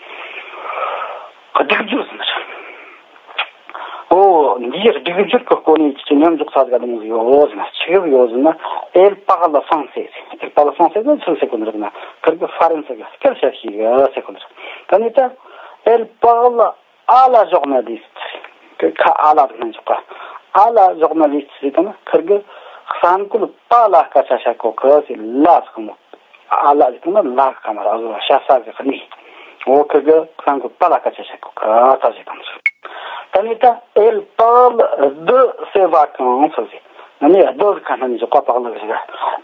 སྒྲིག་སྦྱོར་ཟེར་ན་ཆ། འོ་འདིའི་སྒྲིག་སྦྱོར་གི་སྐོར་ནས་ཅི་མཉམ་འཇོག་ས་ཟིག་ག་དེ་མོ་ཟིག་ཡོད་ཟེར་ན། ཆི་ཟིག་ཡོད་ཟེར་ན། Elle parle français. Elle parle français ཟེར་ཆི་ཟེར་གོ་ནི་རེད་ན། ཁིར་གི་ཧྥ་རན་སི་གི་སྐད་བཤད་ཤེས་གི་ཟེར་གོ་ནི་རེད། ད་ནི་ད་elle parle à la journaliste. ཁ་à la དེ་ན་འཇོག་ག à la journaliste ཟེར་དང་ན་ཁིར་གི་གསར་འགོད་པ་ལ་སྐད་ཆ་བཤད་གོ་གི་ཟེར། la ཟེར་གོ་ནོ། à la ཟེར་དང་ན་la ག་མ་ར་བཟོ་བཤད་ས་གི་གནས། འོ་ཁིར་གི་གསར་འགོད་པ་ལ་སྐད་ཆ་བཤད་གོ་གི་ད་ཟེར་དང་ཟེར། ད་ནི་ད་elle parle de ses vacances ཟེར། ཨ་ནི་de ཟེར་ཁ་སྣ་ནས་འཇོག་པ་parle གི་ཟིག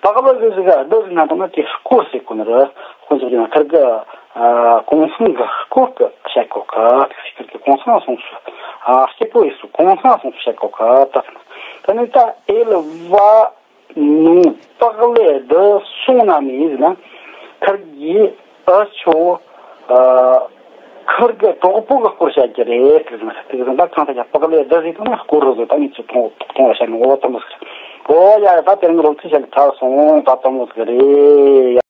parle གི་ཟིག de ཟེར་ན་དང་ན་དེ་སྐོར་ཟེར་གོ་ནི་རེད། དཔེ་འཇོག་རྒྱུ་ན་ཁིར་གི་ཨ་གུང་སེང་གི་སྐོར་གི་བཤད་གོ་གི་ད་ཟེར། ཁིར་གི་གུང་སེང་སོང་སུ་ཨ་སྐྱིད་པོ་ཡིན་སུ་གུང་སེང་སོང་སུ་བཤད་གོ་གི་ད་ཟེར། ད་ནི་ད་elle va nous parler de son ami ཟེར་ན་ཁིར་གི་ཨ་ཆོ་ཨ་ཁིར་གི་གྲོགས་པོ་གི་སྐོར་བཤད་རྒྱུ་རེད། དེ་ཟེར་ན་དེ་ཟེར་ན་ད་གང་ལྟར་ཡང་parler de ཟེར་དང་ན་སྐོར་རོ་ཟེར། ད་ངས་ཚོ་མཐོང་མཐོང་བ་བཤད་ནི་འོ་ད་མོ་ཟིག་རེད། འོ་ཡ་ཡ་ད་དེ་རིང་རོབ་ཚིག་བཤད་ནི་ཐར་སོང་ད་ད་མོ་ཟིག་རེད།